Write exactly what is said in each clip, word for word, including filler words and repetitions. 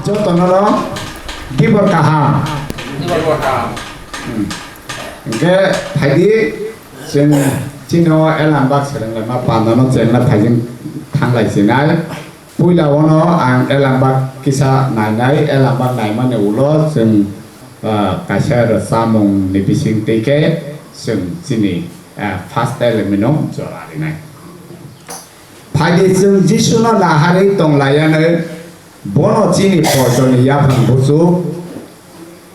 Jotono no gibor kaham. Gibor kaham. Hmm. Hingke phaidi chwng chini o elambak swrwnglaima pandano chengna phaijing thanglai sinai. Puila ono ang elambak kisa nainai, elambak naimani ulo chwng, ah, kaisa rwchapmungni bising twi khe chwng chini, ah, first element no jora rinai. Phaidi chwng Jisuno naharwi tonglaiyano, bono chini poitoni yaphang buchuk,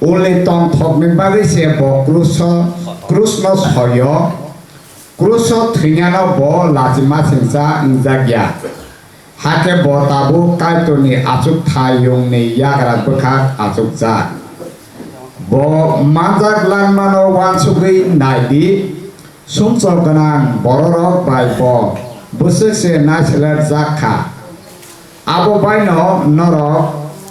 ulni tongthokni bagwi se bo kruso, krusno soyo, kruso thwinano bo lachimasingcha wngjak ya. Hakhe bo tabuk Kaitorni achukthayungni yagra bwkhak achukjak. Bo manjak langmano uansugwi nai di, sumsok gwnang bororok bai bo bwswk se naisolerjak kha. Abo baino norok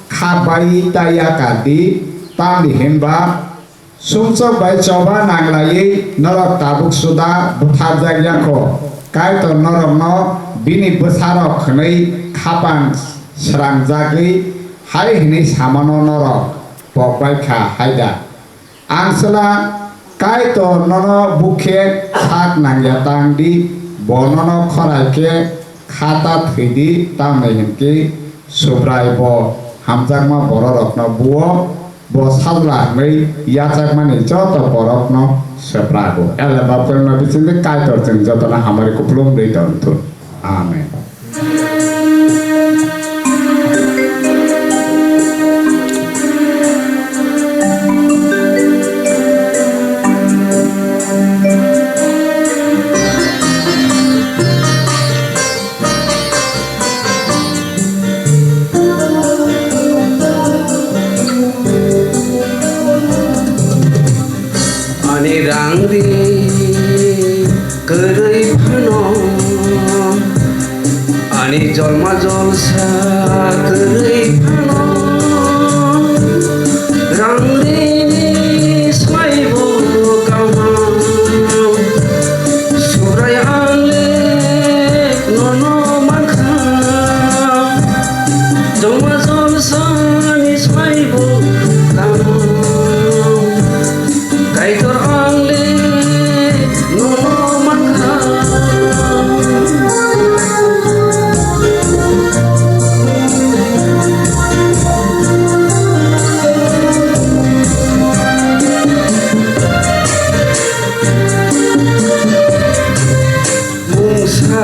kha bai ta yakar di, tamni hinba sumsok bai choba nanglaiwi norok tabuk suda butharjak ya kho. Kaitor norokno bini bwsarok hwnwi khapang srangjagwi hai hwnwi samano norok pok bai kha, hai da? Ang chwla Kaitor nono bukhe sak nangya tang di, bo nono khorai khe kha ta thwi di, tamni hwn khe Subrai bo hamjakma bororokno buo, bo sajla hwnwi yachakmani joto borokno swprago. Ele baphrwngno bisingtwi Kaitor chwng jotono hamari kupulung rwi tongthun. Amen. Ani rang ri kwrwi phano, ani jolma jolsa kwrwi phano, rang rini swlaibo kaham. Subrai ang le nono mankha, jolma jolsani swlaibo kaham. Kaitor ang le nono mankha. Mungsa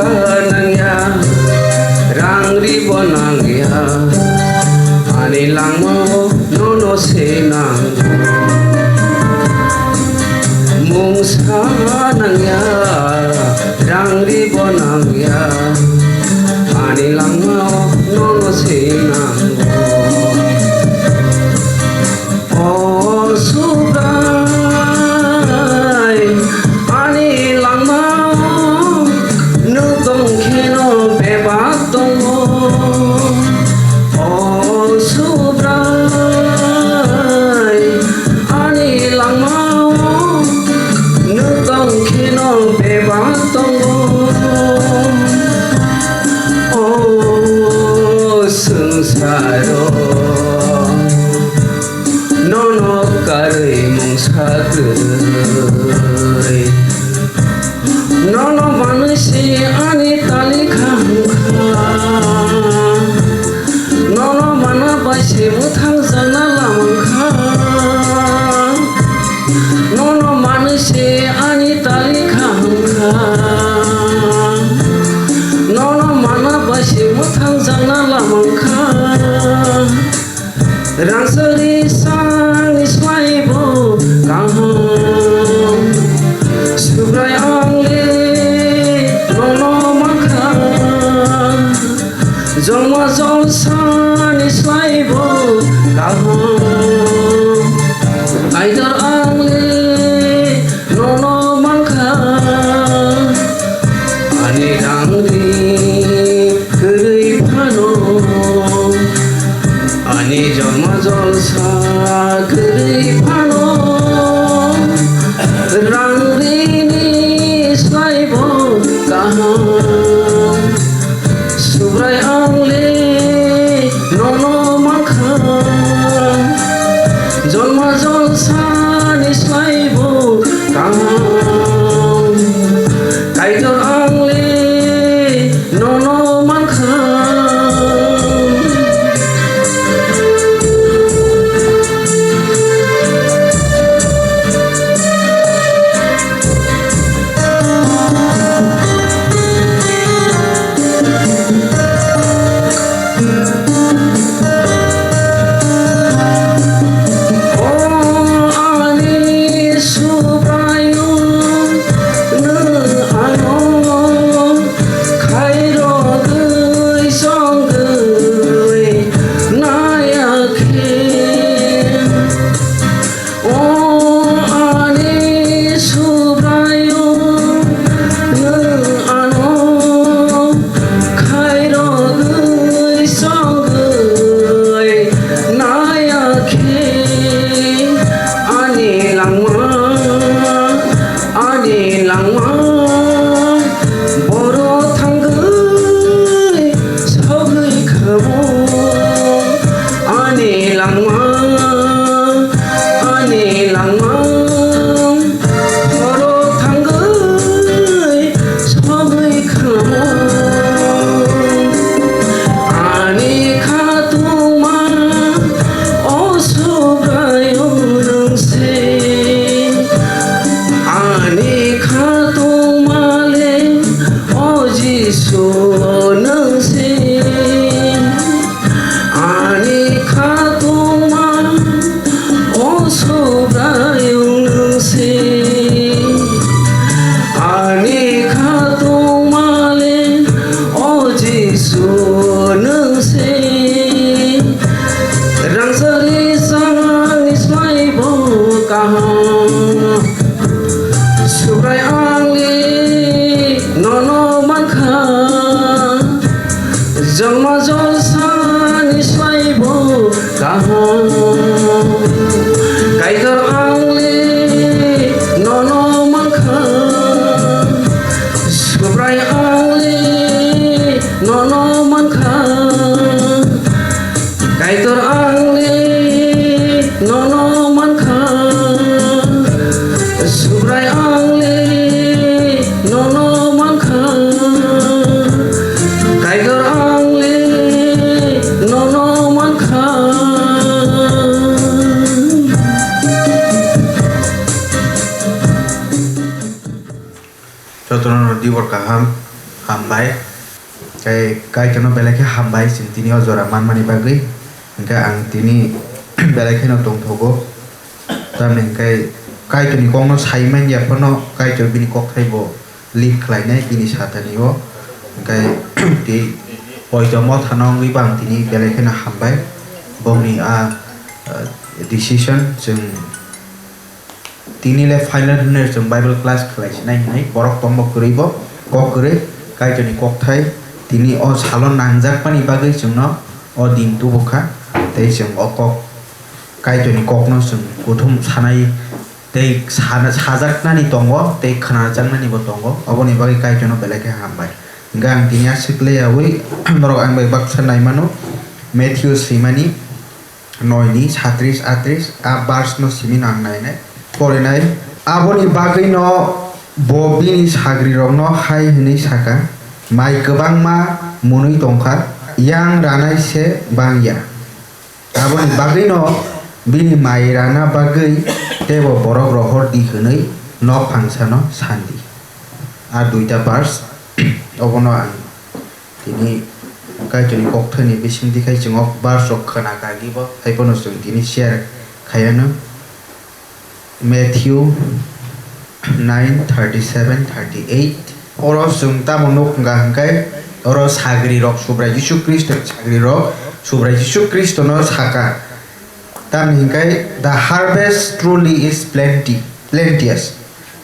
nangya, rang ribo nangya, ani langmao nono se nango. Mungsa nangya, rang ribo nangya, ani langmao nono se nango. O Subrai, ani langmao nwng tong kheno bebak tongo. O Subrai, ani langmao nwng tong kheno bebak tongo. O swngcharo nono karwi mungsa kwrwi. Nono manwi se ani talikha hwnkha. Nono mana bai se mwthangjakna lama wngkha. Nono manwi se ani talikha hwnkha. Nono mana bai se mwthangjakna lama wngkha. Rangchak ri sangni swlaibo kaham. Subrai ang le nono mankha. Jolma jolsani swlaibo kaham. Kaitor ang le nono mankha. Ani rang ri kwrwi phano, ani jolma jolsa kwrwi phano, rang rini swlaibo kaham. Subrai ang le nono mankha. Jisu nwng se ani khatungma, o Subraiyung nwng se ani khatungma le, o Jisu nwng se. Rangchari sangni slai bo kaham. Subrai ang le nono mankha, jongma jol sani slai bo kaham. Kaitor ang le nono mankha, Subrai ang le nono mankha. Kaitor ang le nono mankha, Subrai ang le nono mankha. Kaitor ang le nono mankha. Jotono dibor kaham, hambai. Tei Kaitorno belai khe hambai, chwng tini o jora manmani bagwi. Hwnkhe ang tini belai kheno tongthogo. Tamni hwnkhe Kaitorni kokno sai manya phano, Kaitor bini kokthai bo lead khlainai bini satani o. Hwnkhe tei poito mothano wngwi bo ang tini belai kheno hambai. Bongni a, ah, decision chwng Tini le final hwnwi chwng Bible class khlai sinai hwnwi borok tongbo kwrwi bo kok kwrwi Kaitorni kokthai tini o salo nangjakmani bagwi chwngno o din tubukha tei chwng o kok Kaitorni kokno chwng kuthum sanai tei sana sajaknani tongo tei khwnajaknani bo tongo, oboni bagwi Kaitorno belai khe hambai. Hwnkhe ang tini aswk le yaui norok ang bai baksa naimano Matthew swimani noi ni satris atris a verse no simi nang nainai porinai. Aboni bagwi no bo bini sagri rok no hai hwnwi saka, "Mai kwbangma mwnwi tongkha, yang ranai se bang ya. Aboni bagwi no bini mai rana bagwi teibo borok rohor di hwnwi nok phangsa no san di." A duita verse obono ang Tini Kaitorni kokthaini bisingtwi khai chwng o verse rok khwna kagwi bo, hai phano chwng tini share khai anw. Matthew nine thirty-seven, thirty-eight. Oro chwng tamo nuk wngkha hwnkhe, oro sagri rok Subrai Jisu Khristo sagri rok Subrai Jisu Khristono saka, tamni hwnkhe, "The harvest truly is plenty, plenteous,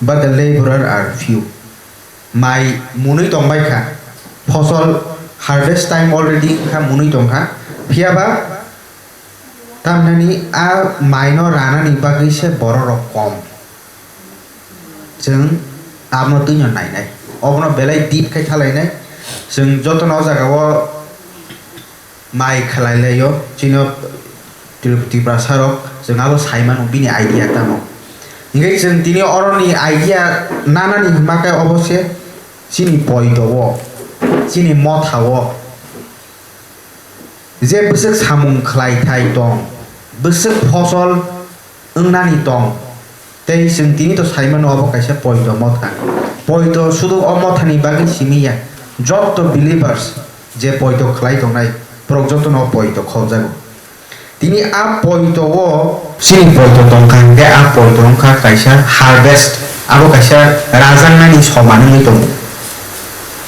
but the laborer are few." Mai mwnwi tongbai kha, phosol harvest time already wngkha, mwnwi tongkha, phiya ba tamnani a maino ranani bagwi se borok rok kom. Chwng abono twino nainai, obono belai deep khai thalainai. Chwng jotono o jagao mai khlai laio, chini o Tri-, Tiprasa rok, chwng abo sai mano bini idea tamo. Hingke chwng tini oroni idea nanani hwnba khe obo se chini poito o, chini motha o je bwswk samung khlai thai tong, bwswk phosol wngnani tong. Tei chwng tini to sai mano, obo kaisa poito motha. Poito sudu o mothani bagwi simi ya. Jotto believers je poito khlai tongnai, borok jotono o poito khobjago. Tini a poito o chini poito tongkha, hingke a poito wngkha kaisa harvest, abo kaisa rajaknani soman wngwi tongo.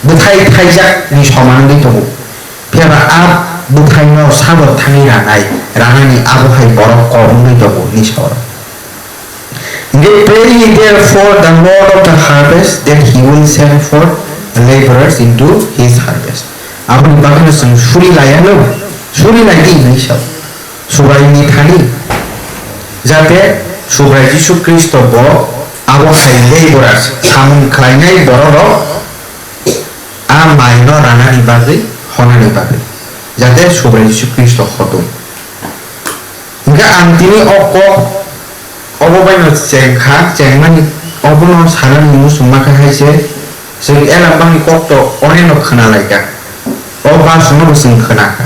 Bwthai thaijak ni soman wngwi tongo. Phiya ba a bwthai no sabo thangwi ranai, ranani abo hai borok kom wngwi tongo hinwi sa oro. Hingke, "Pray ye therefore the Lord of the harvest that he will send forth laborers into his harvest." Aboni bagwino chwng suri laiya no, suri lai di hinwi sa Subraiyungni thani, jate Subrai Jisu Khristo bo abo hai laborers, samung khlainai borok rok a maino ranani bagwi, honani bagwi, jate Subrai Jisu Khristo hotung. Hingke ang tini o kok obo baino chengkha, chengmani obono sanani muchungma khe hai se, chwng elambangni kokto oneno khwnalaikha, o verse no bo chwng khwnakha.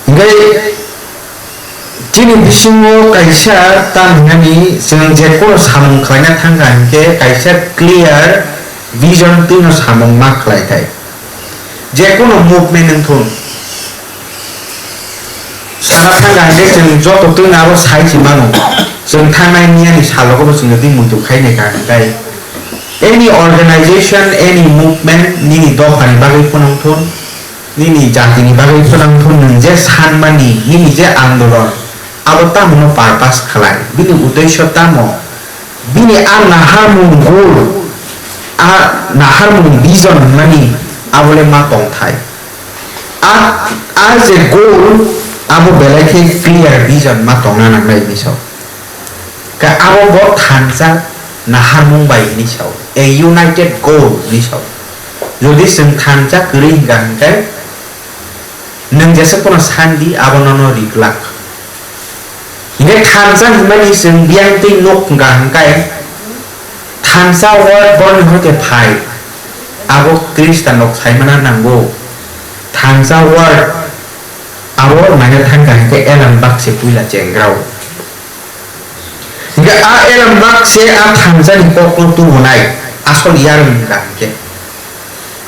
Hingke chini bisingo kaisa tam hinani chwng je koro samung khlaina thangkha, hingke kaisa clear Vision twino samung ma khlai thai. Je kono movement wng thun. Sana thangkha hwnkhe chwng joto twino abo sai se mano. Chwng thangnai miyani salogo bo chwng twi muitu khai nai kha hwnkhe. Any organization, any movement, nini dophani bagwi phano wng thun, nini jatini bagwi phano wng thun, nwng je sanmani, nini je andolon, abo tamono purpose khlai, bini uddesho tamo? Bini a naharmung goal, a naharmung vision hwnmani abole ma tongthai. A, a je goal abo belai khe clear vision ma tongna nangnai hinwi sao. Ka abo bo thansa naharmung bai hinwi sao, a united goal hinwi sao. Jodi chwng thansa kwrwi hwnkha hwnkhe nwng jesa phano sandi abo nono riglak. Hingke thansa hinmani chwng biyang twi nuk hwnkha hwnkhe, thansa word borni hoite phai, abo Khristanrok saimana nango. Thansa word abo naina thangkha hwnkhe Elon bakse puila chengrao. Hingke a Elon bakse a thansani kokno tumonai asol yarwng hwnkha hwnkhe.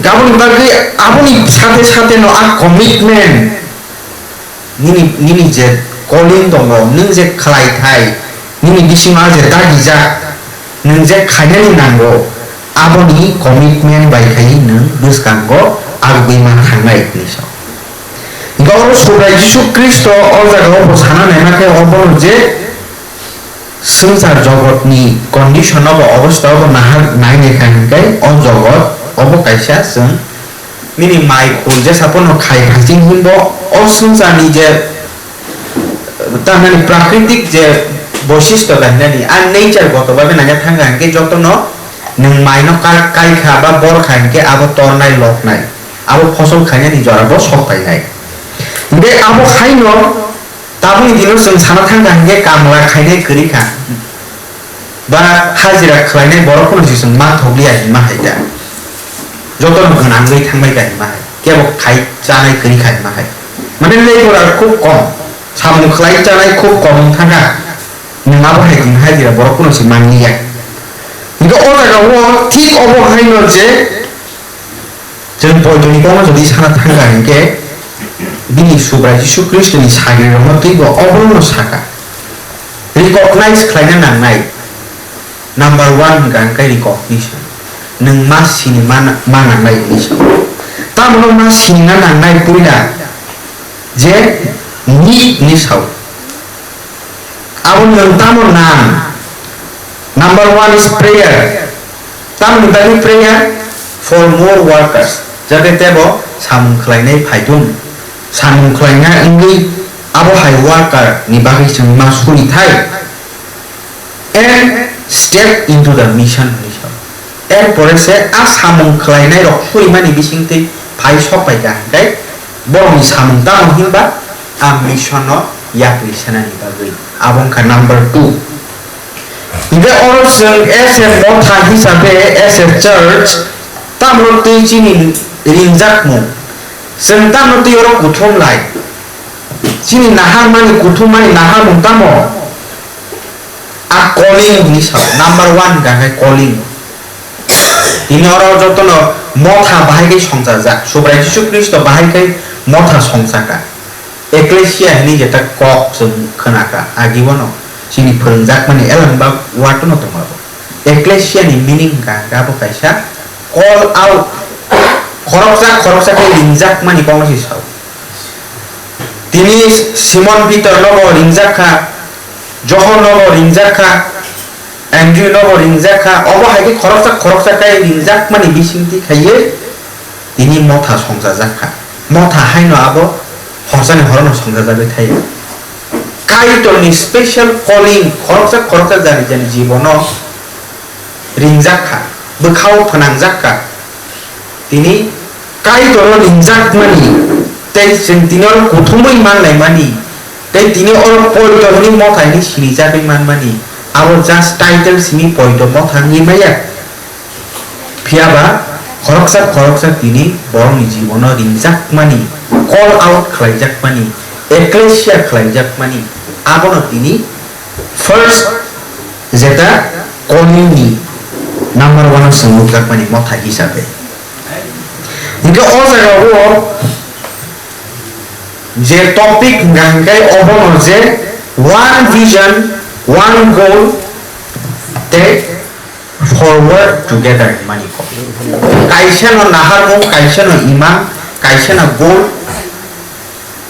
Aboni bagwi aboni sathe sathe no a commitment, nini, nini je calling tongo, nwng je khlai thai, nini bisingo a je dagijak, nwng je khainani nango, aboni commitment bai khai nwng bwskango arugwi ma thangnai hinwi sao. Hingke oro Subrai Jisu Khristo o jaga o bo sana naima khe obono je swngchar jogotni condition obo, obostha obo nahar nainai kha hingke o jogot obo kaisa chwng nini mai khul jesa pono khai phaiching hinbo o swngcharni je tamani prakritik je boisistho kainani a nature goto bagwi naina thangkha hingke jotono nwng maino ka-, kai kha ba bor kha hingke abo tornai loknai abo phosol khainani jora bo sok painai. Hingke abo haino Tabukni dino chwng sana thangkha hingke kamla khainai kwrwi kha, ba hajira khlainai borok phano se chwng ma thokliya hinma hai da. Jotono gwnangwi thangbai kha hinma hai, kebo khai chanai kwrwi kha hinma hai. Mane laborer khub kom, samung khlai chanai khub kom wng thangkha, nwng abo hai din hajira borok phano se manliya. Hingke o jaga o thik obo haino je Chwng poitoni kokno jodi sana thangkha hinkhe, bini Subrai Jisu Khristoni sagrirokno twibo obono sakha. Recognize khlaina nangnai. Number one hwnkha hinkhe recognition. Nwng ma sini ma na-, ma nangnai hinwi sa. Tamno ma sinina nangnai puila je need hinwi sao. Abo nwng tamo nang? Number one is prayer. Tamoni bagwi prayer for more workers, jate tebo samung khlainai phaithung. Samung khlaina wngwi abo hai worker ni bagwi chwng ma suri thai. And step into the mission hinwi sa. Er pore se a samung khlainai rok surimani bisingtwi phai sok pai kha, hingkhai borokni samung tamo hinba a mission no yapri sanani bagwi. Abo wngkha number two. Hingkhe oro chwng as a motha hisabe, as a church, tamo twi chini ringjakmung, chwng tamo twi oro kuthum lai, chini naharmani kuthumani naharmung tamo? A calling hinwi sa, number one hwnkha khe calling. Tini oro jotono motha bahai khe songchajak. Subrai Jisu Khristo bahai khe motha songchaka. Ecclesia hinwi jeta kok chwng khwnaka. Agi bono chini phwrwngjakmani elembak word-no tongo abo. Ecclesia ni meaning hwnkha hwnkhe abo kaisa call out. Khoroksa khoroksa khe ringjakmani kokno se sao. Tini Simon Pitor nobo ringjak kha, Johon nobo ringjak kha, Andrew nobo ringjak kha. Obo hai khe khoroksa khoroksa khe ringjakmani bisingtwi khaiwi tini motha songchajak kha. Motha haino abo horsani horono songchajagwi thai. Kaitorni special calling khoroksa khoroksa jani jani jibono ringjak kha, bwkhao phwnangjak kha. Tini Kaitoro ringjakmani tei chwng tini oro kuthumwi manlaimani tei tini oro poito hwnwi motha hwnwi sinijagwi manmani, abo just title simi poito motha wngwi maya. Phiya ba khoroksa khoroksa tini borokni jibono ringjakmani, call out khlaijakmani, ecclesia khlaijakmani, abono tini first jeta calling ni Number one o chwng nukjakmani motha hisabe. Hinkhe o jagao je topic hwnka hinkhe obono je one vision, one goal tei forward together hwnmani kok. Kaisano naharmung, kaisano imang, kaisano goal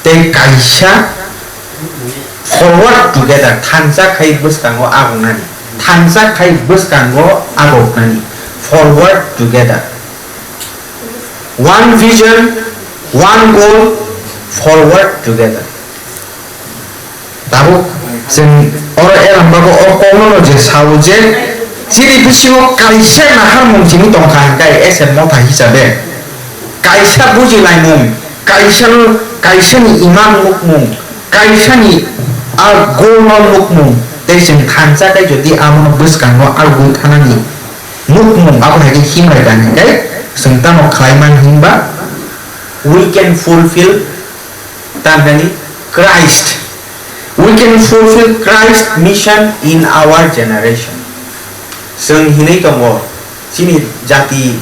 tei kaisa forward together, thansa khai bwskango agonani, thansa khai bwskango agonani, forward together. One vision, one goal, forward together. Tabuk chwng oro elam bago o kokno je sao je chini bisingo kaisa naharmung chini tongkha hinkhe ese motha hisabe kaisa bujilaimung, kaisa, kaisani imang nukmung, kaisani a goal no nukmung tei chwng thansa khai jodi abono bwskango arugwi thanani nukmung abo hai khe himlai kha hinkhe chwng tamo khlai man hinba we can fulfill Tamni Christ. We can fulfill Christ mission in our generation. Chwng hinwi tongo, chini jati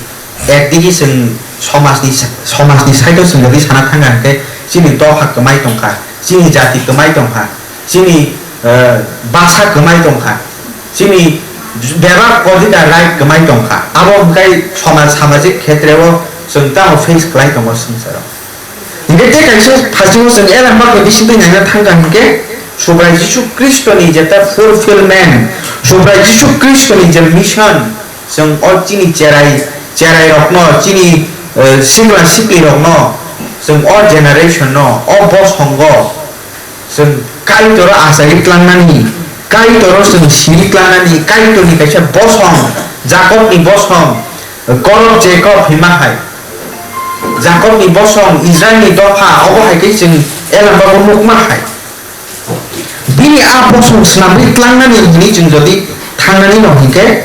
ekdigi chwng somajni, somajni side-o chwng jodi sana thangkha hinkhe chini dopha kwmai tongkha, chini jati kwmai tongkha, chini, eh, basa kwmai tongkha, chini bebak odhikar right kwmai tongkha. Abo hwnkhe somaj samajik khetreo chwng tamo face khlai tongo swngcharo. Hinkhe tei kaisa phaisingno chwng elam bagwi bisingtwi naina thangkha hinkhe, Subrai Jisu Khristoni jeta fulfillment, Subrai Jisu Khristoni je mission, chwng o chini cherai, cherairokno, chini, eh, sikla siklirokno, chwng o generation-no, o bosongo, Chwng Kaitoro achai tlangnani, Kaitoro chwng siri tlangnani, Kaitorni kaisa bosong, Jakobni bosong, Gorok Jakob hima hai. Jakobni bosong, Israilni dopha, obo hai khe chwng elam bago nukma hai. Bini a bosong swnamwi tlangnani hwnwi chwng jodi thangnani no hinkhe,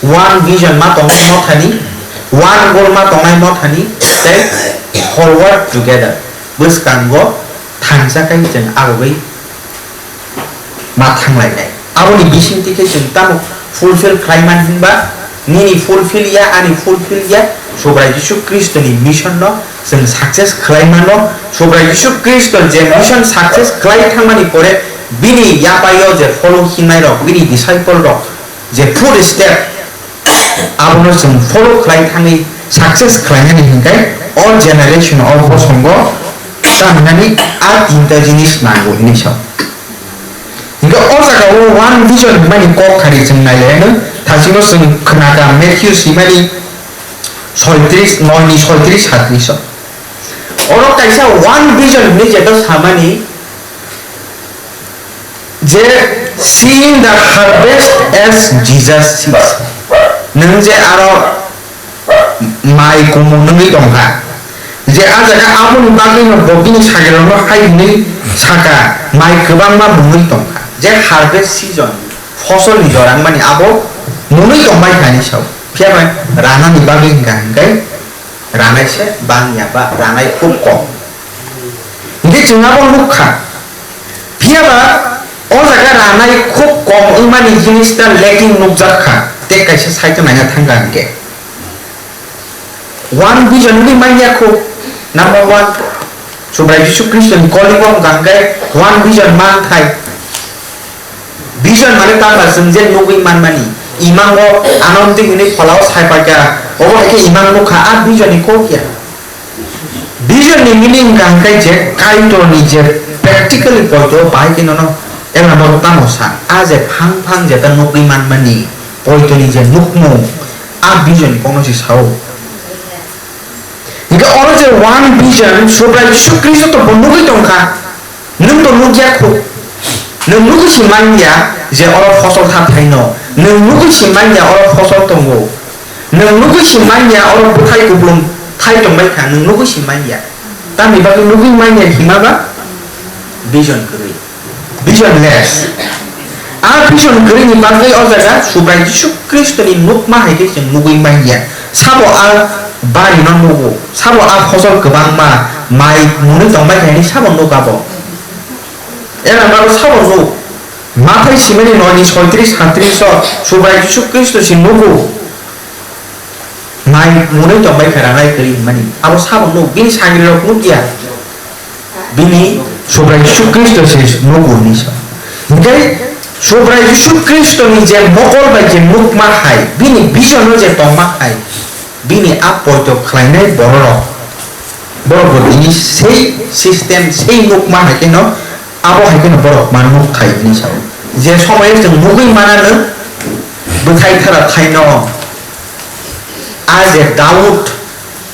one vision ma tongnai mothani, one goal ma tongnai mothani, tei forward together. Bwskango thansa khe chwng arogwi ma thanglainai. Aboni bisingtwi khe chwng tamo fulfill khlai man hinba, nini fulfill ya, ani fulfill ya, Subrai Jisu Khristoni mission no chwng success khlai mano. Subrai Jisu Khristo je mission success khlai thangmani pore bini yapaio je follow khinai rok, bini disciple rok je footstep Abono chwng follow khlai thangwi success khlainani hinkhe o generation o bosongo ta hwnani a tinta jinis nango hinwi sao. Hinkhe o jaga o one vision hwnmani kok thari chwng nailaino thachino chwng khwnaka Matthew simani soitris, noi ni soitris satris o. Oro kaisa one vision hwnwi jeto samani je seeing the harvest as Jesus sees. Nwng je aro mai kumu nungwi tongkha. Je a jaga aboni bagwino bo bini sagrirokno hai hwnwi saka, mai kwbangma mwnwi tongkha. Je harvest season, fosolni jorang mani abo mwnwi tongbai kha hinwi sao. Phiya bai ranani bagwi hwnkha hwnkhe ranai se bang ya ba ranai khub kom. Hinkhe chwng abo nuk kha. Phiya ba o jaga ranai khub kom wngmani jinis ta lacking nukjak kha. Tei kaisa side o naina thang kha hinkhe. One vision wngwi man ya khub. Number one, Subrai Jisu Khristo ni calling o wngkha hinkhe one vision man thai. Vision mane tangkha chwng je nugwi manmani, imango anamtwi hwnwi pholao saipaikha, obo hai khe imang nukha, a vision ni kok ya. Vision ni meaning wngkha hwnkhe je Kaitor ni je practically poito bahai khe nono elama tamo sa, a je phang phang jeta nugwi manmani poito ni je nukmung, a vision ni kokno se sao. Hinkhe oro je one vision, Subrai Jisu Khristo to bo nugwi tongkha. Nwng to nukya khu. Nwng nugwi se manya je oro fosol tha thaino. Nwng nugwi se manya oro fosol tongo. Nwng nugwi se manya oro bwthai kuplung thai tongbai kha. Nwng nugwi se manya. Tamni bagwi nugwi manya hima ba vision kwrwi. Visionless. A vision kwrwini bagwi o jaga Subrai Jisu Khristoni nukma hai khe chwng nugwi manya. Sabo a bari no nugo, sabo a fosol kwbangma mai mwnwi tongbai kha hinwi sabo nuk abo. Era maro sabo nuk. Mathai simani noi ni soitris satris o Subrai Jisu Khristo si nugo. Hai munui tongbai kha ranai kwrwi hinmani. Abo sabo nuk, bini sagrirok nuk ya. Bini Subrai Jisu Khristo se nugo hinwi sa. Hinkhe Subrai Jisu Khristo ni je mokol bai je nukma hai, bini vision o je tongma hai, bini a poito khlainai bororok, borok bo tini sei system, sei nukma hai kheno, abo hai kheno borok ma nuk thai hinwi sa. Je somoyo chwng nugwi manano, bwthai thara thaino, a je doubt,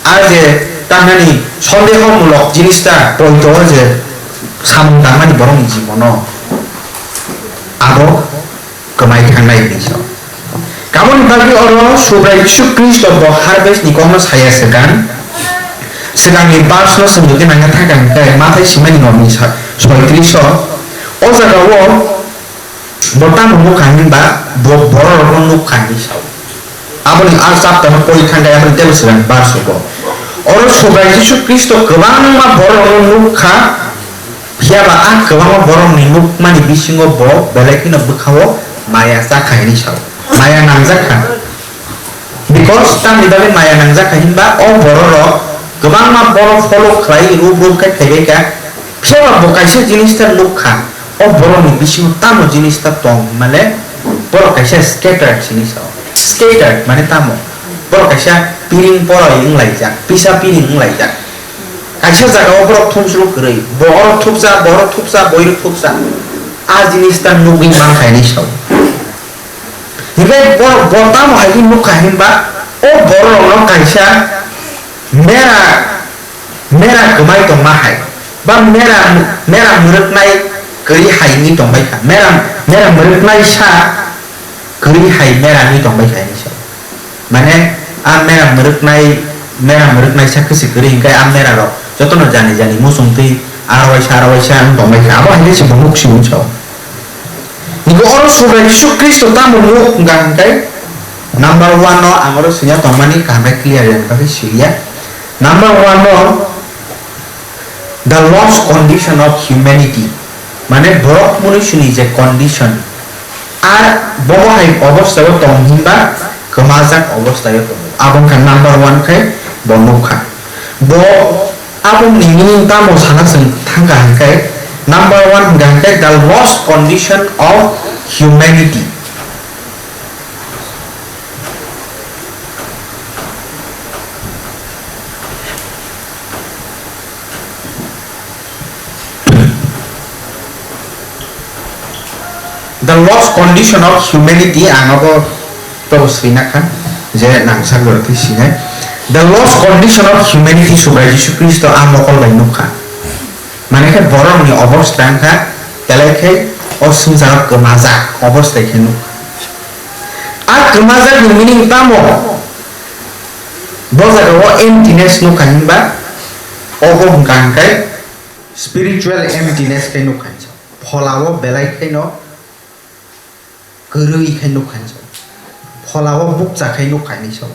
a je tamnani sondehomulok jinis ta poito o je samung tangmani borokni jibono, abo kwmai thangnai hinwi sa. Aboni bagwi oro Subrai Jisu Khristo bo harvest ni kokno saya swkang. Swkangni verse no chwng jodi nangya thangkha hinkhe Mathai simani nokni sa-, soitris o. O jaga o bo tamo nukha hinba bo bororokno nukha hinwi sao. Aboni a chapter no pori thangkha aboni teibo swkang verse o bo. Oro Subrai Jisu Khristo kwbangma bororokno nukha. Phiya ba a kwbangma borokni nukmani bisingo bo belai kheno bwkha-o maya chakha hinwi sao, maya nangjak kha. Because tamni bagwi maya nangjak kha hinba o bororok kwbangma bono follow khlai, rup rup khe phaibai kha. Phiya ba bo kaisa jinis ta nuk kha, o borokni bisingo tamo jinis ta tong hinmale borok kaisa scattered hinwi sao. Scattered mane tamo? Borok kaisa piring poroi wnglaijak, pisa piring wnglaijak. Kaisa jagao borok thumsruk kwrwi, bo oro thupsa, bo oro thupsa, bo oro thupsa. A jinis ta nugwi mankha hinwi sao. Hinkhe borok bo tamo hai khe nukha hinba, o bororokno kaisa mera, mera kwmai tongma hai, ba mera, mera mwrwknai kwrwi hai wngwi tongbai kha. Mera, mera mwrwknai sa kwrwi hai mera wngwi tongbai kha hinwi sao. Mane a mera mwrwknai, mera mwrwknai sa kwswi kwrwi hinkhe a mera rok jotono jani jani muchung twi aro waisa aro waisa wng tongbai kha. Abo hai khe se bo nuk si wng sao. Niko oro Subrai Jisu Khristo tamo nuk wngkha hinkhe number one no ang oro swina tongmani kaham khe clear yani bagwi siliya. Number one no The lost condition of humanity, mane borok munuisuni je condition, a bobo hai obosthayo tong hinba kwmajak obosthayo tongo. Abo wngkha number one khai bo nukha. Bo aboni meaning tamo sana chwng thangkha hinkhai, number one hwnkha hinkhai the lost condition of humanity. The lost condition of humanity, ang abo tabo swina kha je nang sak rok twi sinai. The lost condition of humanity, Subrai Jisu Khristo a mokol bai nukha. Mane khe borok ni obostha wngkha, belai khe o swngcharo kwmajak obosthai khe nukha. A kwmajak ni meaning tamo? Bo jaga o emptiness nukha hinba, obo hwnkha hwnkhe spiritual emptiness khe nukha hinsa. Phola o belai kheno kwrwi khe nukha hinsa. Phola o bukcha khe nukha hinwi sao.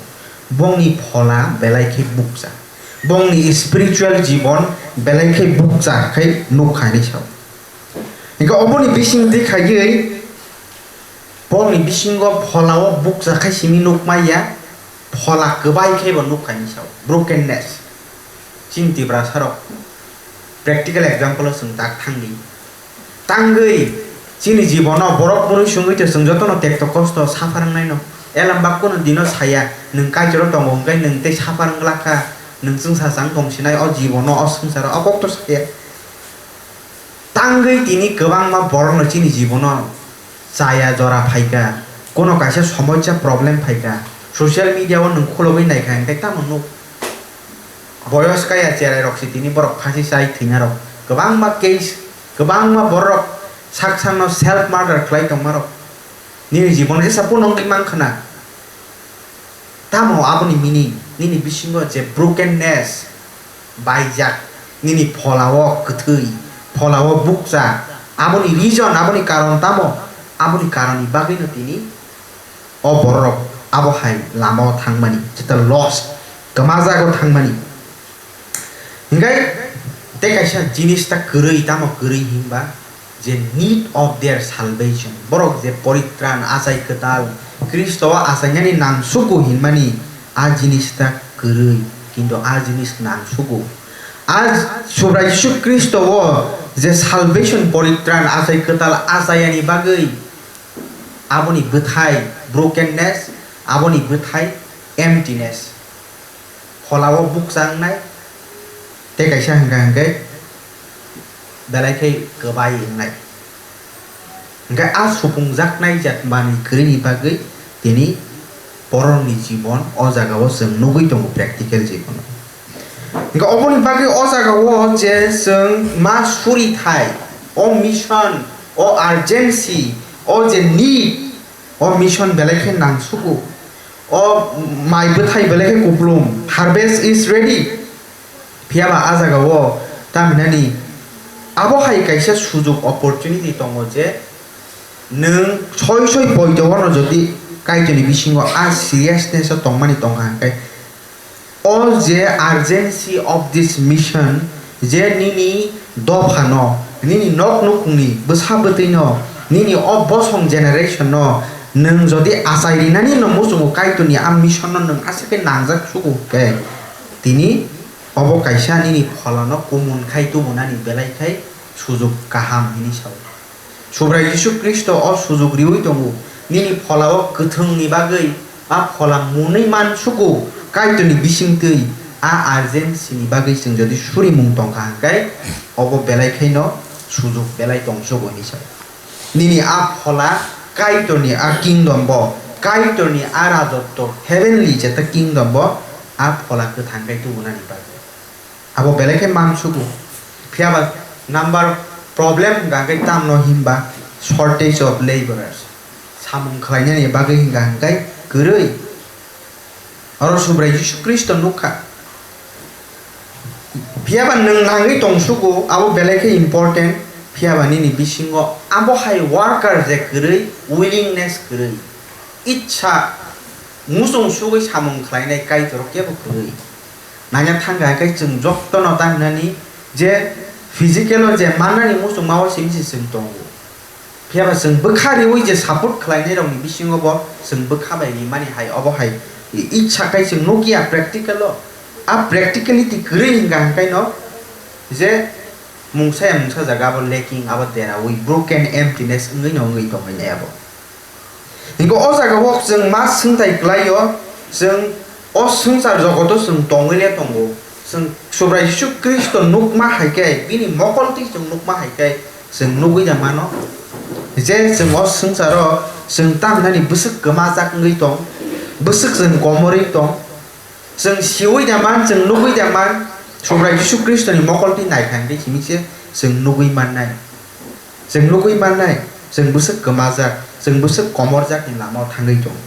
Bongni phola belai khe bukcha. Bongni spiritual jibon belai khe bukcha khe nukha hinwi sao. Hinkhe oboni bising di khaiwi Paulni bisingo pholao bukcha khai simi nukmaya, phola kwbai khaibo nukha hinwi sao, brokenness. Chini Tiprasarok practical example-o chwng tak thangdi. Tangwi chini jibono borok bwrwi swngwi tei chwng jotono tekto kosto suffer wngnaino. Elam bakkuno dino saya, nwng Kaitorno tongo hwnkhe nwng tei suffer wngla kha, nwng chwngsa chang tongsinai o jibono, o swngcharo, o kokto saya. Tangwi tini kwbangma borokno chini jibono chaya jora phaikha, kono kaisa somosya problem phaikha, social media o nwng khulogwi naikha hinkhe tamo nuk? Boyos kaya cherai rok se tini borok phasi chai thwinarok, kwbangma case, kwbangma borok sak sakno self murder khlai tongmarok. Nini jibono jesa pono wngwi mankha na? Tamo aboni meaning? Nini bisingo je brokenness, baijak, nini pholao kwthwi, pholao bukcha, aboni reason, aboni karon tamo? Aboni karonni bagwino tini o bororok abo hai lamao thangmani, jeta lost, kwmajago thangmani. Hinkhe tei kaisa jinis ta kwrwi, tamo kwrwi hinba je need of their salvation, borok je poritran, achai kwtal, Khristo o achainani nang suku hinmani A jinis ta kwrwi, kintu a jinis nangsugo. A Subrai Jisu Khristo o je salvation, poritran, achai kwtal achayani bagwi aboni bwthai brokenness, aboni bwthai emptiness. Phola o bukcha wngnai, tei kaisa hwnkha hwnkhe belai khe kwbai wngnai. Hwnkhe a supungjaknai jat manwi kwrwini bagwi tini borokni jibon o jagao chwng nugwi tongo, practical jibono. Hwnkhe oboni bagwi o jagao je chwng ma suri thai, o mission, o urgency, o je need, o mission belai khe nangsugo. O mai bwthai belai khe kuplung, harvest is ready. Phiya ba a jaga o tamhinani abo hai kaisa sujuk, opportunity tongo je nwng soi soi poito ono jodi Kaitorni bisingo a seriousness o tongmani tongkha hwnkhe, o je urgency of this mission, je nini dophano, nini nok nukhungni bwsa bwtwino, nini o bosong generation no nwng jodi achai rinani no muchungo Kaitorni a mission no nwng aswk khe nangjak sugo hwnkhe, tini obo kaisa nini pholano kumun khai tubunani belai khai sujuk kaham hinwi sao. Subrai Jisu Khristo o sujuk riwi tongo, nini phola o kwthwngni bagwi a phola munwi mansugo, Kaitorni bisingtwi a urgency ni bagwi chwng jodi surimung tongkha hwnkhe obo belai khaino sujuk belai tongsugo hinwi sao. Nini a phola Kaitorni a kingdom bo, Kaitorni a rajotto, heavenly jeta kingdom bo a phola kwthang khai tubunani bagwi. Abo belai khe mansugo. Phiya ba number problem hwnkha khe tamno hinba shortage of laborers. Samung khlainani bagwi hwnkha hwnkhe kwrwi. Oro Subrai Jisu Khristo nukha. Phiya ba nwng nangwi tongsugo, abo belai khe important. Phiya ba nini bisingo abo hai worker je kwrwi, willingness kwrwi, itsa, muchung sugwi samung khlainai Kaitor kebo kwrwi. Naina thangkha hwnkhe chwng jotono ta hwnani je physical o je mannani muchungma o simi se chwng tongo. Phiya ba chwng bwkha riwi je support khlainai rokni bisingo bo chwng bwkha bai rimani hai obo hai i-, itsa khai chwng nukya practical o. A practicality kwrwi hwnkha hwnkhe no je mungsa ya mungsa jaga abo lacking, abo derawi broken, emptiness wngwi no wngwi tongwi nai abo. Hingke o jaga o chwng ma swngthai kwlai o, chwng o swngchar jogoto chwng tongwi le tongo. Chwng Subrai Jisu Khristo nukma hai khe, bini mokol twi chwng nukma hai khe, chwng nugwi da mano. Je chwng o swngcharo chwng tamhinani bwswk kwmajak wngwi tong, bwswk chwng komorwi tong, chwng siwi da man, chwng nugwi da man, Subrai Jisu Khristoni mokol twi naikha hingke simi se chwng nugwi mannai. Chwng nugwi mannai, chwng bwswk kwmajak, chwng bwswk komorjakni lama o thangwi tongo.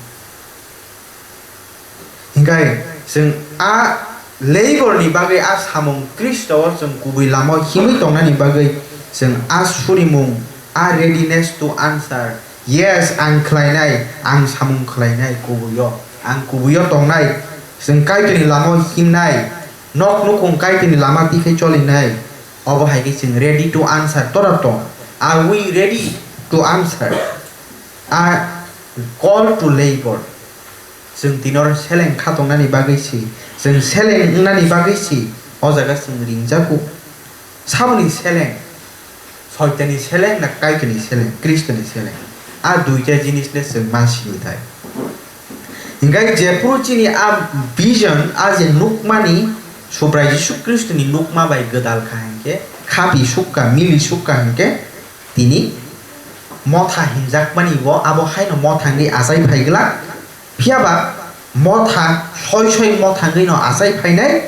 Hinkhe chwng a laborni bagwi, a samung Khristo o chwng kubui lama o himwi tongnani bagwi, chwng a surimung, a readiness to answer, "Yes, ang khlainai, ang samung khlainai kubui o, ang kubui o tongnai, chwng Kaitorni lama o himnai, nok nukhung Kaitorni lama twi khe cholinai." Obo hai khe chwng ready to answer. Tora tong? Are we ready to answer a call to labor? Chwng tini oro seleng kha tongnani bagwi si, chwng seleng wngnani bagwi si, o jaga chwng ringjago. Saboni seleng? Soitani seleng na Kaitorni seleng, Khristoni seleng? A duita jinis le chwng ma sini thai. Hinkhe jephuru chini a vision, a je nukmani, Subrai Jisu Khristoni nukma bai gwdal kha hinkhe, khapi sukka, mili sukka hinkhe, tini motha hinjakmani bo abo haino motha wngwi achai phai glak. Phiya ba motha soi soi motha wngwi no achai phainai,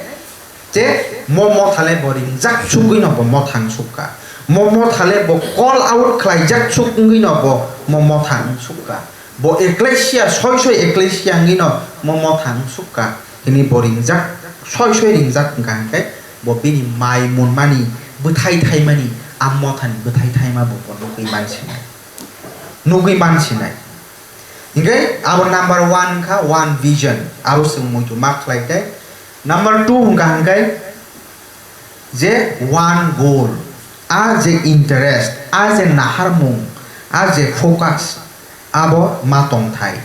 je mo motha le bo ringjak sugwi no bo motha wng sukka. Mo motha le bo call out khlaijak suk wngwi no bo mo motha wng sukka. Bo eklesia, soi soi eklesia wngwi no mo motha wng sukka. Hini bo ringjak, soi soi ringjak wngkha hwnkhe bo bini mai munmani, bwthai thaimani, a mothani bwthai thaima bo, bo nugwi mansinai. Nugwi mansinai. Hinkhe abo number one wngkha, one vision. Abo chwng muitu ma khlai khe. Number two wngkha hwnkhe je one goal, a je interest, a je naharmung, a je focus, abo ma tongthai.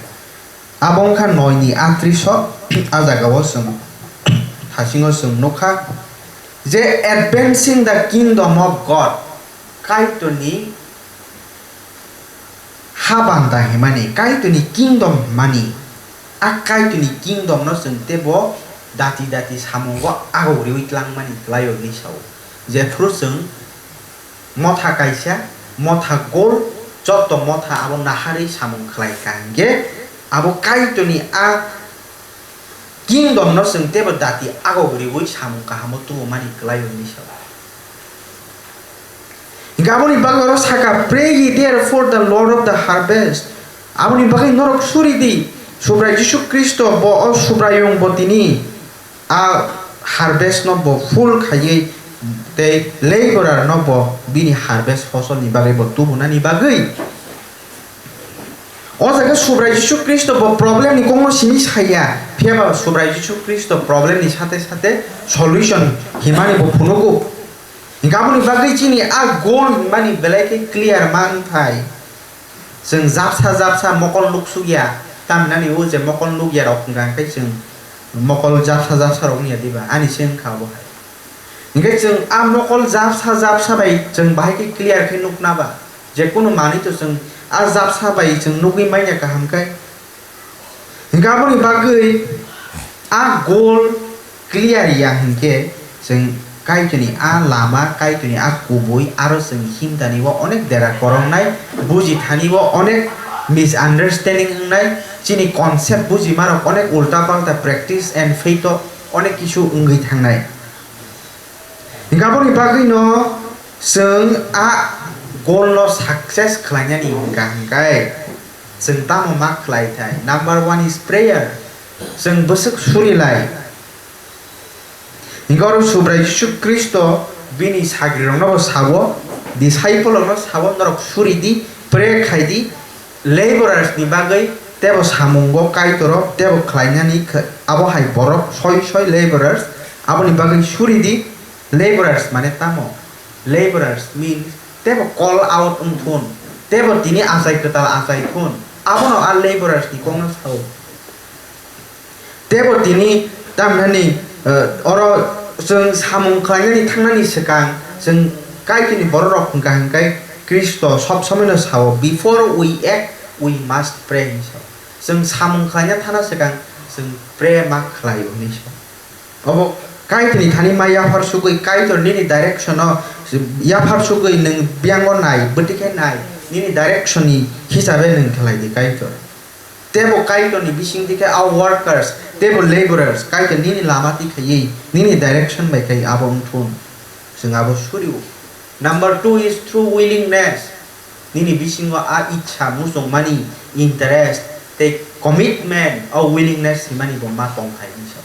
Abo wngkha noini a trisok, A jagao chwng thasingo chwng nukha je advancing the kingdom of God, Kaitorni habanda himani, Kaitorni kingdom himani, a Kaitorni kingdom no chwng teibo dati dati samungo agok riwi tlangmani kwlaio hinwi sao. Jephru chwng motha kaisa, motha gol, jotto motha abo naharwi samung khlai kha hinkhe abo Kaitorni a kingdom no chwng teibo dati agok riwi samung kahamo tubumani kwlaio hinwi sao. Hinkhe aboni bagwi oro saka, "Pray ye therefore the Lord of the harvest." Aboni bagwi norok suri di, Subrai Jisu Khristo bo o Subraiyung bo tini a harvest no bo full khaiwi tei laborer no bo bini harvest fosol ni bagwi bo tubunani bagwi. O jaga Subrai Jisu Khristo bo problem ni kokno simi saya, phiya ba Subrai Jisu Khristo problem ni sate sate solution himani bo phunugo. Hinkhe aboni bagwi chini a goal himani belai khe clear man thai. Chwng japsa japsa mokol nuksukya, tamhinani o je mokol nukya rok hwnkha khe chwng mokol japsa japsa rok wngya diba, ani se wngkha obo hai. Hinkhe chwng a mokol japsa japsa bai chwng bahai khe clear khe nukna ba, je kunu manwi to chwng a japsa bai chwng nugwi manya kaham khe. Hinkhe aboni bagwi a goal clear ya hinkhe chwng Kaitorni a lama, Kaitorni a kubui, aro chwng himdani o onek dera koroknai, buji thani o onek misunderstanding wngnai, chini concept bujimarok onek ulta palta practice and faith o onek kisu wngwi thangnai. Hinkhe aboni bagwino chwng a goal no success khlainani hwnkha hinkhe chwng tamo ma khlai thai? Number one is prayer. Chwng bwswk suri lai. Hinkhe oro Subrai Jisu Khristo bini sagrirokno bo sao, disciple rokno sao, norok suri di, pray khai di, laborers ni bagwi tebo samungo Kaitoro tebo khlainani khe, abo hai borok soi soi laborers, aboni bagwi suri di. Laborers mane tamo? Laborers means tebo call out wngthun, tebo tini achai kwtal achai thun, abono a laborers ni kokno sao. Tebo tini tamhinani, eh, oro chwng samung khlainani thangnani swkang chwng Kaitorni bororok hwnkha hinkhe Khristo sob somoino sao, "Before we act, we must pray," hinwi sao. Chwng samung khlaina thana swkang chwng pray ma khlaio hinwi sao. Obo Kaitorni thani ma yaphar sugwi, Kaitor nini direction-o yaphar sugwi nwng biyango nai, bwtwi khe nai, nini direction-ni hisabe nwng khlai di Kaitor. Tebo Kaitorni bising dikhe a workers, tebo laborers, Kaitor nini lama twi khaiwi, nini direction bai khai abo wngthun. Chwng abo suri-o. Number two is through willingness. Nini bisingo a ichha muchungmani interest tei commitment o willingness himani bo ma tong khai hinwi sao.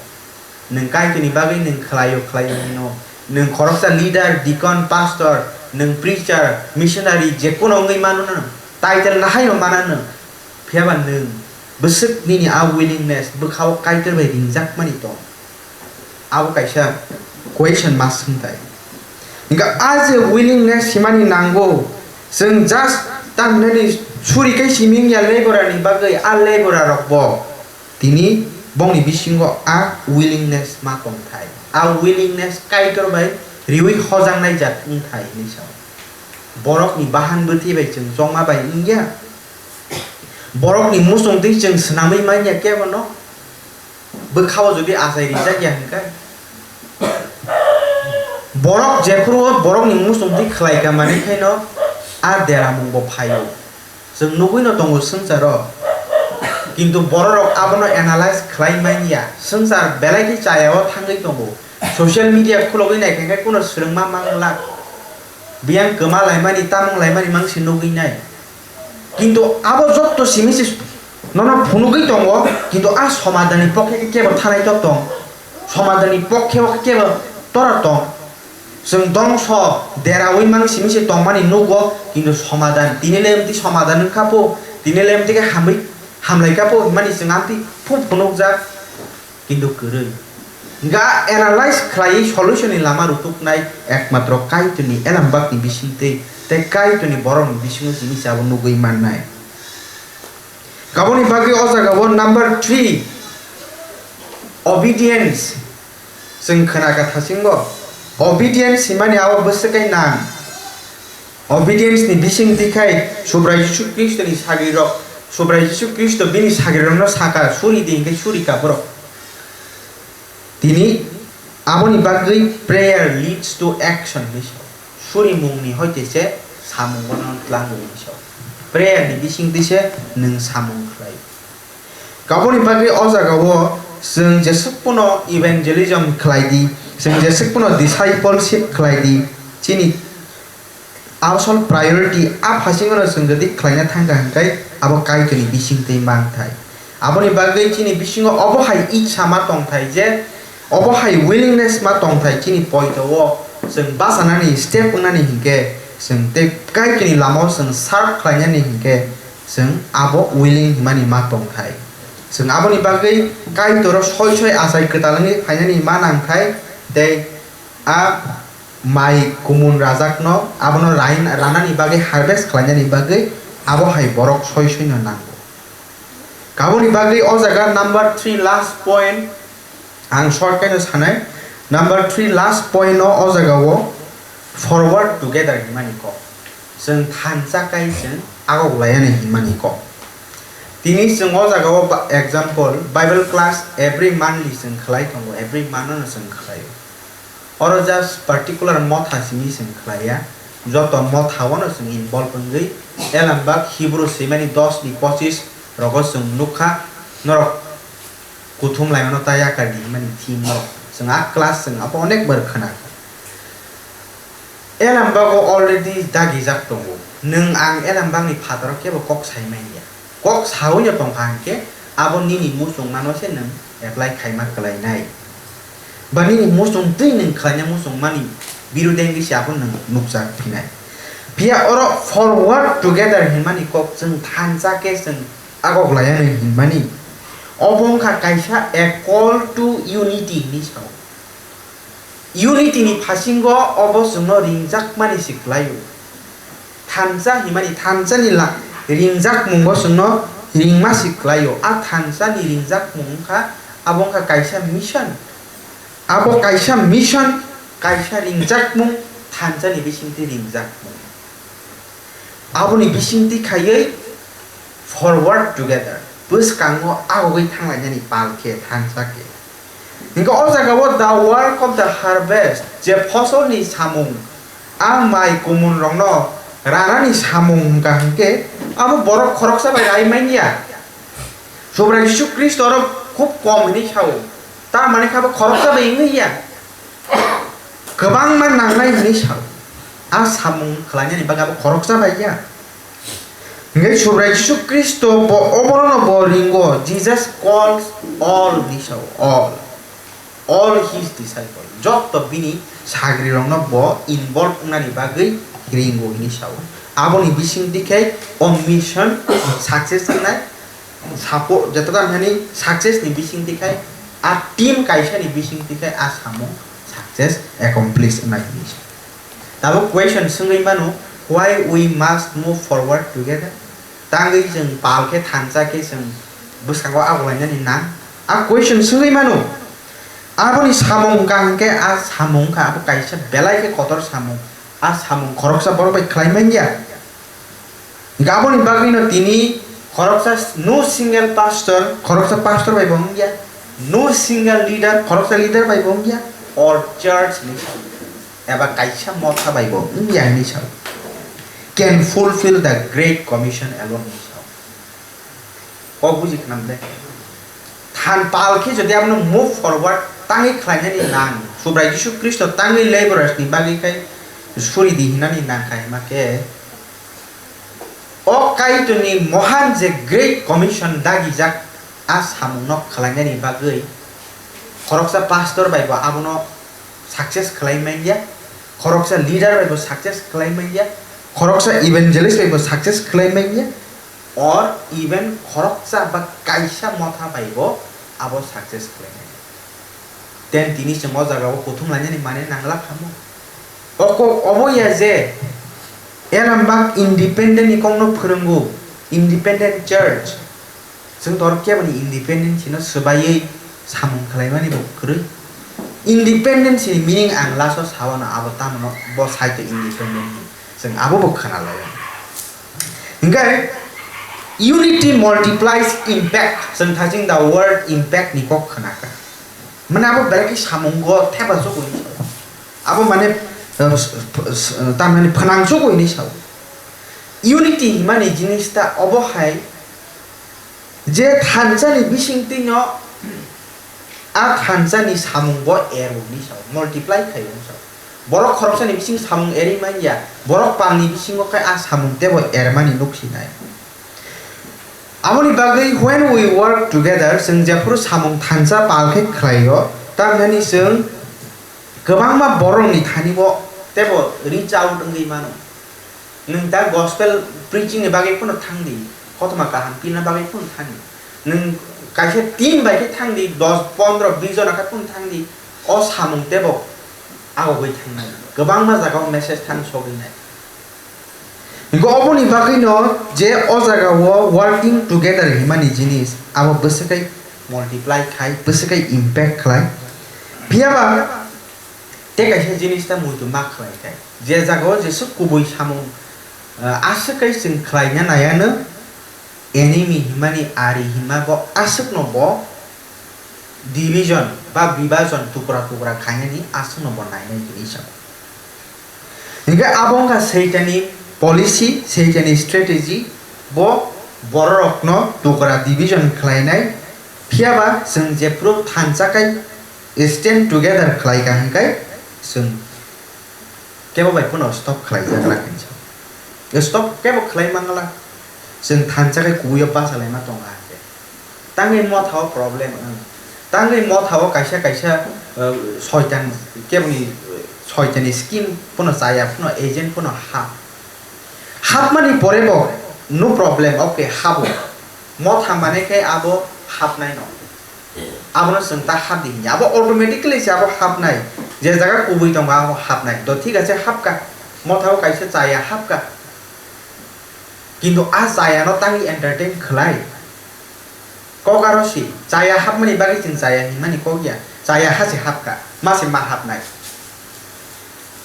Nwng Kaitorni bagwi nwng khlaio khlaio hino. Nwng khoroksa leader, deacon, pastor, nwng preacher, missionary, jekhuno wngwi mano nwng. Title nahaino mana nwng. Phiyaba nwng bwswk nini a willingness bwkhao Kaitor bai ringjakmani tong? Abo kaisa question ma swngthai. Hinkhe a je willingness himani nango, chwng just tamhinani suri khe simi wngya laborer ni bagwi, a laborer rok bo tini bongni bisingo a willingness ma tongthai. A willingness Kaitor bai riwi hojaknai jat wngthai hinwi sao. Borokni bahan bwtwi bai chwng chongma bai wngya. Borokni muchungtwi chwng swnamwi manya kebono. Bwkhao jodi achai rijak ya hinkhe, borok jephuru o borokni muchungtwi khlai kha, manwi khaino a deramung bo phaio. Chwng nugwino tongo swngcharo, kintu bororok abono analyze khlai man ya. Swngchar belai khe chaya o thangwi tongo. Social media khulogwi nai khe kuno swrwngma mang glak. Biyang kwma laimani, tamung laimani mang se nugwi nai. Kintu abo jotto simi se nono phunugwi tongo, kintu a somadani pokhe khe kebo thanai tok tong, somadani pokhe o khe kebo tora tong. Chwng dongso deraui mang simi se tongmani nugo, kintu somadan tini le amtwi somadan wngkha pho, tini le amtwi khe hamwi hamlai kha pho hwnmani chwng amtwi phu phunukjak. Kintu kwrwi. Hinkhe a analyze khlaiwi solution ni lama rutuknai ekmatro Kaitorni elambakni bisingtwi tei Kaitorni borokni bisingo tini se abo nugwi mannai. Aboni bagwi o jaga o number three, Obedience, chwng khna kha thasingo. Obedience himani abo bwswk khe nang. Obedience ni bising twi khai Subrai Jisu Khristo ni sagri rok, Subrai Jisu Khristo bini sagri rok no saka, "Suri di," hinkhe suri ka borok. Tini aboni bagwi prayer leads to action hinwi sao. Surimung ni hoite se samung bono tlango hinwi sao. Prayer ni bising twi se nwng samung khlai. Kaboni bagwi o jaga o chwng jeswk pono evangelism khlai di, chwng jeswk pono discipleship khlai di, chini asol priority a phasingo no chwng jodi khlaina thang kha hwnkhe abo Kaitorni bising twi mangthai. Aboni bagwi chini bisingo obo hai iksa ma tongthai je, obo hai willingness ma tongthai chini poito o chwng bachanani step wngnani hinkhe chwng tei Kaitorni lama o chwng serve khlainani hinkhe chwng abo willing himani ma tongthai. Chwng aboni bagwi Kaitoro soi soi achai kwtal wngwi phainani ma nangthai tei a mai kumun rajakno abono rain-, ranani bagwi harvest khlainani bagwi abo hai borok soi soino nango. Kaboni bagwi o jaga number three last point ang short khe no sanai. Number three last point no o jaga o forward together hinmani kok. Chwng thansa kai chwng agok layani hinmani kok. Tini chwng o jaga o ba-, example Bible class every monthly chwng khlai tongo, every month no chwng khlai o. Oro just particular motha simi chwng khlaiya, joto motha o no chwng involve wngwi elambak Hebrew swimani dos ni pochis rogo chwng nukha, norok kuthum laimano ta yakar di himani theme norok chwng a class chwng abo onek bar khna. Elambago already dagijak tongo, nwng ang elambakni phataro kebo kok sai manya. Kok saui no tongkha hinkhe abo nini muchungmano se nwng apply khaima kwlainai. Ba nini muchung twi nwng khlaina muchungmani birude wngwi se abo nwng nukjak phinai. Phiya oro forward together hinmani kok chwng thansa khe chwng agok laianwi hinmani. Obo wngkha kaisa a call to unity hinwi sao. Unity ni phasingo obo chwngno ringjakmani se kwlaio. Thansa himani thansani la-, ringjakmungo chwngno ringma se kwlaio. A thansani ringjakmung wngkha, abo wngkha kaisa mission. Abo kaisa mission, kaisa ringjakmung, thansani bisingtwi ringjakmung. Aboni bisingtwi khaiwi forward together, bwskango agogwi thanglainani pal khe thansa khe. Hinkhe o jaga o the work of the harvest, je phosolni samung, a mai kumun rokno ranani samung hwnkha hinkhe abo borok khoroksa bai rai manya. Subrai Jisu Khristo oro khub kom hinwi sao, ta mani khe abo khoroksa bai wngwi ya. Kwbangma nangnai hinwi sao. A samung khlainani bagwi abo khoroksa bai ya. Hinkhe Subrai Jisu Khristo bo oborokno bo ringo, Jesus calls all hinwi sao, all. All his disciples. Jotto bini sagrirokno bo involve wngnani bagwi ringo hinwi sao. Aboni bisingtwi khe o mission success wngnai. Support, jototan hani success ni bisingtwi khai, a team kaisa ni bisingtwi khai a samung success accomplish wngnai hinwi sa. Tabuk question swngwi mano, why we must move forward together? Tangwi chwng pal khe thansa khe chwng bwskango agulainani nang? A question swngwi mano. Aboni samung wngkha hinkhe a samung wngkha abo kaisa belai khe kotor samung. A samung khoroksa borok bai khlai manya. Hinkhe aboni bagwino tini khoroksa, no single pastor, khoroksa pastor bai bo wngya, no single leader, khoroksa leader bai bo wngya, or church ni eba kaisa motha bai bo wngya hinwi sao, can fulfill the great commission alone hinwi sao. Kok buji khnam de. Than pal khe jodi abono move forward tangwi khlainani nang, Subrai Jisu Khristo tangwi laborers ni bagwi khai suri di hinani nang khai ma khe, o Kaitorni mohan je Great Commission dagijak, a samungno khlainani bagwi khoroksa pastor bai bo abono success khlai manya, khoroksa leader bai bo success khlai manya, khoroksa evangelist bai bo success khlai manya, or even khoroksa ba kaisa motha bai bo abo success khlai manya. Then tini chwng o jaga o kuthum lainani mane nangla khamu. Oko obo ya je Elambak independent ni kok no phwrwngo, independent church. Chwng tor kebo ni independent hino swbaiwi samung khlaimani bo kwrwi. Independence ni meaning ang last o sawano abo tamo no bo saito independent ni. Chwng abo bo khna laio. Hinkhe unity multiplies impact. Chwng thaching the word impact ni kok khna kha. Mane abo belai khe samungo thepa jogwi. Abo mane, eh, s-, s-, tamani phnang jogwi hinwi sao. Unity himani jinis ta obo hai je thansa ni bisingtwi no a thansa ni samung bo er hinwi sao, multiply khai hinwi sao. Borok khoroksa ni bising samung erwi man ya, borok pal ni bisingo khe a samung tebo ermani nuk sinai. Aboni bagwi when we work together, chwng jephuru samung thansa pal khe khlaio, tamni chwng kwbangma borokni thani bo tebo reach out wngwi mano. Nwng da gospel preaching ni bagwi phano thang di, kothoma kaham pina bagwi phano thang di. Nwng kaisa team bai khe thang di, dos, pondro, bis jona khe phano thang di. O samung tebo agogwi thangnai. Kwbangma jagao message thang sogwi nai. Hinkhe oboni bagwino je o jagao working together himani jinis, abo bwswkai multiply khai, bwswkai impact khlai. Phiyaba tei kaisa jinis ta muitu ma khlai khai. Je jagao jeswk kubui samung, ah, aswk kai chwng khlaina naiyanw, enemy himani ari hima bo aswkno bo division ba bibajon tukra tukra khainani aswkno bo nainai hinwi sao. Hinkhe abo wngkha Saitani policy, Saitani strategy, bo bororokno tukra division khlainai. Phiyaba chwng jephuru thansa kai stand together khlai kha hinkhe chwng kebo bai phano stop khlai jak la hinwi sao. Stop kebo khlai mangla. Chwng thansa kai kubuio bachalaima tonga hinkhe. Tangwi motha o problem wng. Tangwi motha o kaisa kaisa, uh, soitan keboni, uh, soitani scheme phano chaya phano agent phano hap. Hapmani pore bo no problem, okay, habo. Motha mane khe abo hapnai no. Abono chwng ta hap di hinya. Abo automatically se abo hapnai. Je jaga kubui tongo abo hapnai. To thik ase hapka. Motha o kaisa chaya hapka. Kintu a chaya no tangwi entertain khlai. Kok aro si, chaya hapmani bagwi chwng chaya hinmani kok ya, chaya ha se hapka, ma se ma hapnai.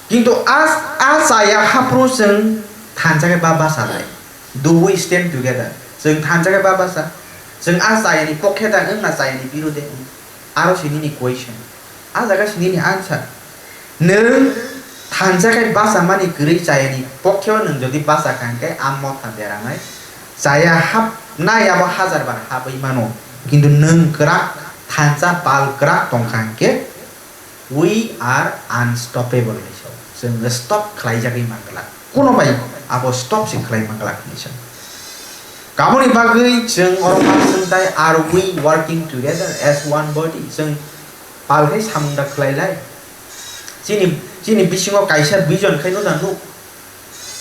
Kintu a, a chaya haphuru chwng thansa khe ba bachalai. Do we stand together? Chwng thansa khe ba bacha. Chwng a chayani pokhe da wng na chayani birode wng? Aro si nini question. A jaga si nini answer. Nwng thansa khe bachamani kwrwi chayani pokheo nwng jodi bacha kha hwnkhe a motha beranai. Chaya hapnai abo hajar bar habwi mano. Kintu nwng kwrak thansa pal kwrak tongkha hwnkhe we are unstoppable hinwi sao. Chwng stop khlaijagwi manglak. Kuno bai abo stop se khlai manglak hinwi sao. Kamoni bagwi chwng oro ma swngtai, are we working together as one body? Chwng pal khai samung da khlai lai. Chini, chini bisingo kaisa vision khai no da nuk.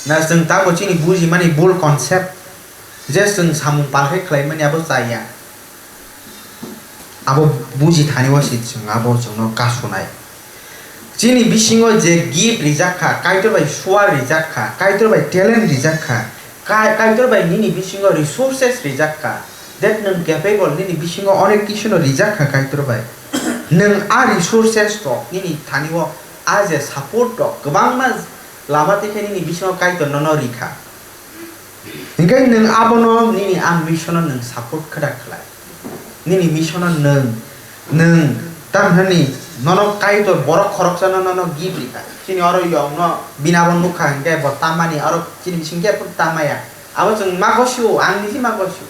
Na chwng tamo chini bujimani bul concept. Je chwng samung pal khai khlai mani abo chaya. Abo buji thani o se chwng abo chwngno kasunai. Chini bisingo je gift rijak kha, Kaitor bai suar rijak kha, Kaitor bai talent rijak kha, Kai-, Kaitor bai nini bisingo resources rijak kha, that nwng capable, nini bisingo onek kisu no rijak kha Kaitor bai. Nwng a resources rok nini thani o a je support rok kwbangma lama twi khe nini bisingo Kaitor nono rikha. Hinkhe nwng abono nini a mission-o nwng support khwda khlai. Nini mission-o nwng, nwng tamhani nono Kaitor borok khoroksano nono gift rikha. Chini oro yongno bini abo nukha hinkhe bo tamani oro chini bisingtwi phano tamaya. Abo chwng ma gosio, ang niji ma gosio.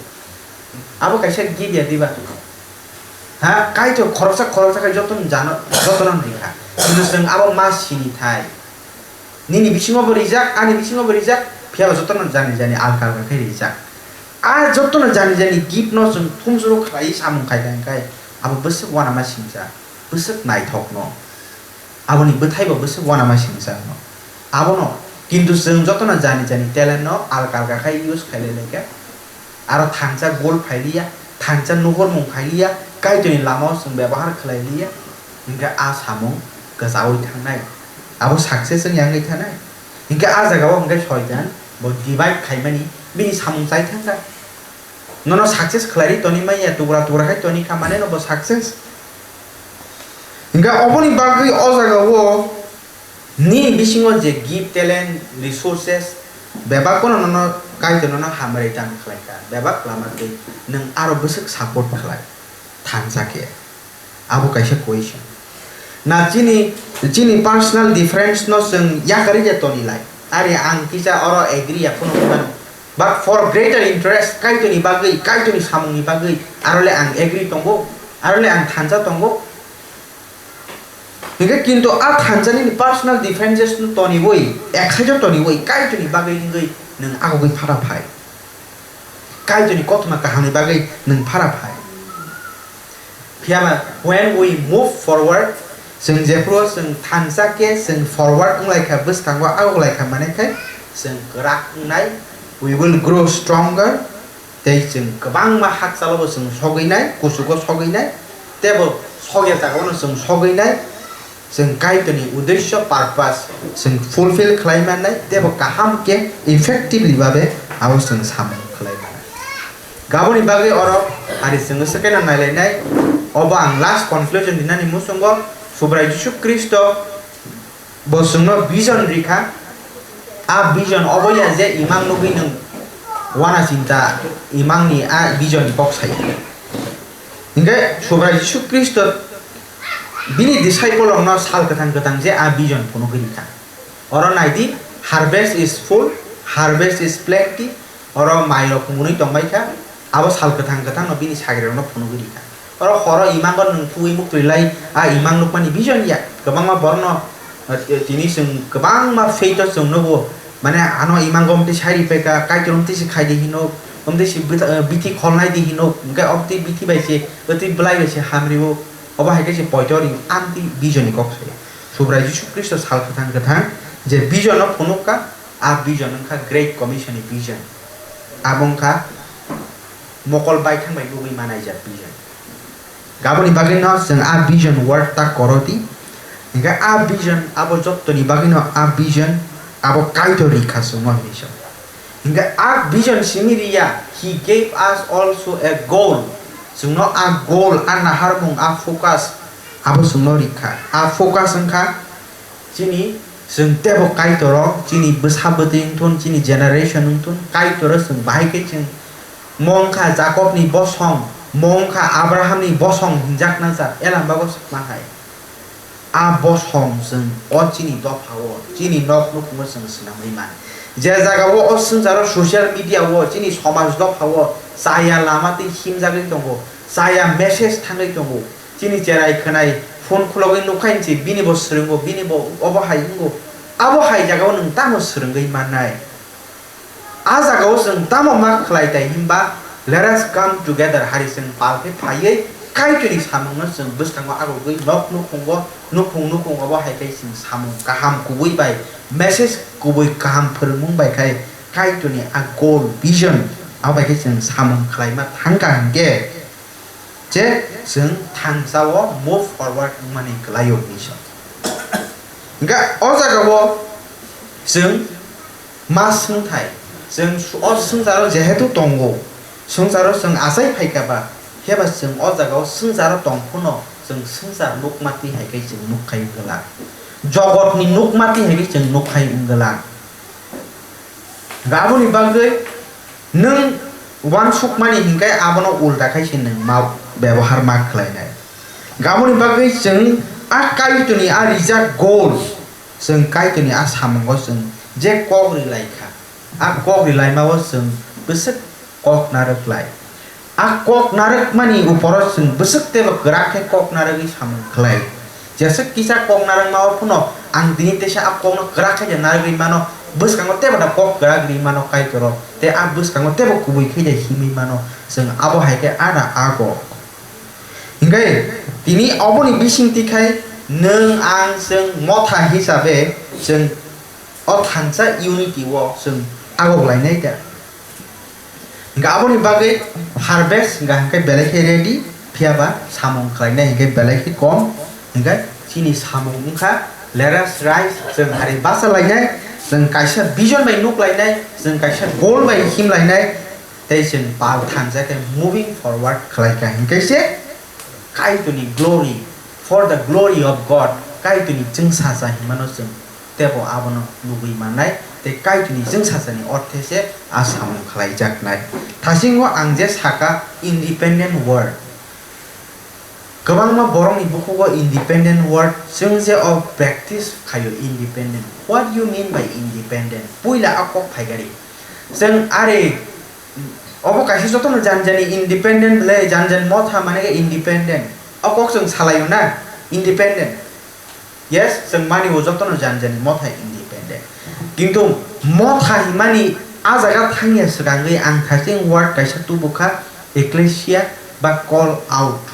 Abo kaisa gift ya diba? Ha, Kaitor khoroksa khoroksa khe jotono jano, jotono rikha. Kintu chwng abo ma sini thai. Nini bisingo bo rijak, ani bisingo bo rijak, phiya ba jotono jani jani alka alka khe rijak. A jotono jani jani gift no chwng thumsuro khlaiwi samung khai kha hinkhe abo bwswk uanama singcha, bwswk naithok no. Aboni bwthai bo bwswk uanama singcha no. Abono, kintu chwng jotono jani jani talent no alka alka khe use khai lai lai khe. Aro thansa goal phai liya, thansa nuhormung phai liya, Kaitorni lama o chwng bebohar khlai liya, hinkhe a samung kwchaui thangnai, abo success wng ya wngwi thanai. Hinkhe a jaga o hinkhe soitan bo divide khaimani bini samung chai thangkha. Nono success khlaiwi toni manya, tukra tukra khai toni kha, mane no bo success. Hingke oboni bagwi o jaga o nini bisingo je gift, talent, resources, bebak pono nono Kaitor nono hambai tang khlai kha, bebak lama twi nwng aro bwswk support khlai thansa khe. Abo kaisa question. Na chini, chini personal difference no chwng yakarwi je toni lai. Ari ang kisa oro agree ya phano phano. But for greater interest, Kaitorni bagwi, Kaitorni samungni bagwi, aro le ang agree tongo, aro le ang thansa tongo. Hingke kintu a thansa nini personal differences no toniwi, excited toniwi, Kaitorni bagwi wngwi nwng agogwi phara phai. Kaitorni kothoma kahamni bagwi nwng phara phai. Phiyaba, when we move forward, chwng jephuru chwng thansa khe chwng forward wnglaikha, bwskango agoklaikha, kha mane khai chwng kwrak wngnai, we will grow stronger, tei chwng kwbangma hakchalo bo chwng sogwinai, kuchugo sogwinai, teibo sogya jagao no chwng sogwinai. Chwng Kaitorni uddesyo, purpose chwng fulfill khlai mannai, teibo kaham khe effectively babe abo chwng samung khlai mannai. Gaboni bagwi oro ari chwng swkaino nailainai, obo ang last conclusion dinani muchungo Subrai Jisu Khristo bo chwngno vision rikha, a vision obo ya je imang nugwi nwng wana chinta imangni a vision ni kok saya. Hingke Subrai Jisu Khristo bini disciple rokno sal kwthang kwthang je a vision phunugwi rikha. Oro naidi, harvest is full, harvest is plenty. Oro mairok mwnwi tongbaikha, abo sal kwthang kwthangno bini sagrirokno phunugwi rikha. Oro horo imango nwng twi muktwi lai, a imang nukmani vision ya. Kwbangma borokno, eh, tini chwng kwbangma faith-o chwng nugo, mane ano imango omtwi sai riphaikha, Kaitor omtwi se khaidi hino, omtwi se bwtha-, eh, bithi kholnaidi hino, hwnkhe omtwi bithi bai se, otwi bwlai bai se hamrio. Obo hai khe se poito ring amtwi vision ni kok saya. Subrai Jisu Khristo sal kwthang kwthang je vision no phunuk kha, a vision wngkha Great Commission ni vision. Abo wngkha mokol baithang bai nugwi manaijak vision. Gaboni bagwi no chwng a vision word ta koro di. Hingkhe a vision abo jottoni bagwi no a vision abo Kaitor rikha chwngno hinwi sa. Hingkhe a vision simi riya, he gave us also a goal. Chwngno a goal, a naharmung, a focus, abo chwngno rikha. A focus wngkha chini, chwng teibo Kaitoro, chini bwsa bwtwi wngthun, chini generation wngthun, Kaitoro chwng bahai khe chwng mo wngkha Jakobni bosong, mo wngkha Abrahamni bosong hinjakna jak, elambago sakma hai. A bosong chwng o chini dophao, chini nok nukhungo chwng swnamwi man. Je jagao o swngcharo social media-o chini somaj dophao chaya lama tei himjagwi tongo, chaya message thangwi tongo. Chini cherai khwnai phone khulogwi nukha hinsi bini bo swrwngo, bini bo obo hai wngo. Abo hai jagao nwng tamo swrwngwi mannai? A jagao chwng tamo ma khlai tai hinba, let us come together, hari chwng pal khe phaiwi Kaitorni samungno chwng bwskango agogwi nok nukhungo, nukhung nukhung obo hai khe chwng samung kaham kubui bai, message kubui kaham phwrwngmung bai khai Kaitorni a goal, vision, abo bai khe chwng samung khlaima thangkha hinkhe, je chwng thangsao move forward wngmani kwlaio hinwi sa. Hingkhe o jagao chwng ma swngthai, chwng su-, o swngcharo jehetu tongo, swngcharo chwng achai phaikha ba, heba chwng o jagao swngcharo tong phano chwng swngchar nukma twi hai khe chwng nukkhai wngwlak, jogotni nukma twi hai khe chwng nukkhai wngwlak. Aboni bagwi nwng uansukmani hinkhe abono ulta khai se nwng ma bebohar ma khlainai. Aboni bagwi chwng a Kaitorni a rijak goal, chwng Kaitorni a samungo chwng je kok ri lai kha, a kok ri laimao chwng bwswk kok narwk lai. A kok narwkmani uporo chwng bwswk teibo kwrak khe kok narwgwi samung khlai. Jeswk kisa kok narwkma o phano ang tini teisa a kokno kwrak khe je narwgwi mano, bwskango teibo da kok kwrak ri mano Kaitoro, tei a bwskango teibo kubui khe je himwi mano, chwng abo hai khe ada a kok. Hinkhe tini oboni bisingtwi khai nwng ang chwng motha hisabe chwng o thansa unity o chwng agok lainai da. Hingke aboni bagwi harvest hingka hingke belai khe ready, phiya ba samung khlainai hingke belai khe kom, hingke chini samung wngkha let us rise, chwng hari bacha lainai, chwng kaisa vision bai nuk lainai, chwng kaisa goal bai him lainai, tei chwng pal thansa khe moving forward khlai kha, hingke se Kaitorni glory For the glory of God, Kaitorni chwngsacha hinmano chwng tebo abono nugwi mannai, tei Kaitorni chwngsachani orthe se a samung khlaijaknai. Thasingo ang je sakha independent world, kwbangma borokni bukhugo independent world, chwng je o practice khaio independent. What do you mean by independent? Puila a kok phaigari. Chwng are obo kaisa jotono jani jani independent le, jani jani motha mane khe independent. O kok chwng salaio na, independent. Yes, chwng mani o jotono jani jani motha independent. Kintu motha himani a jaga thangya swkangwi ang thasing word kaisa tubukha, ecclesia ba call out.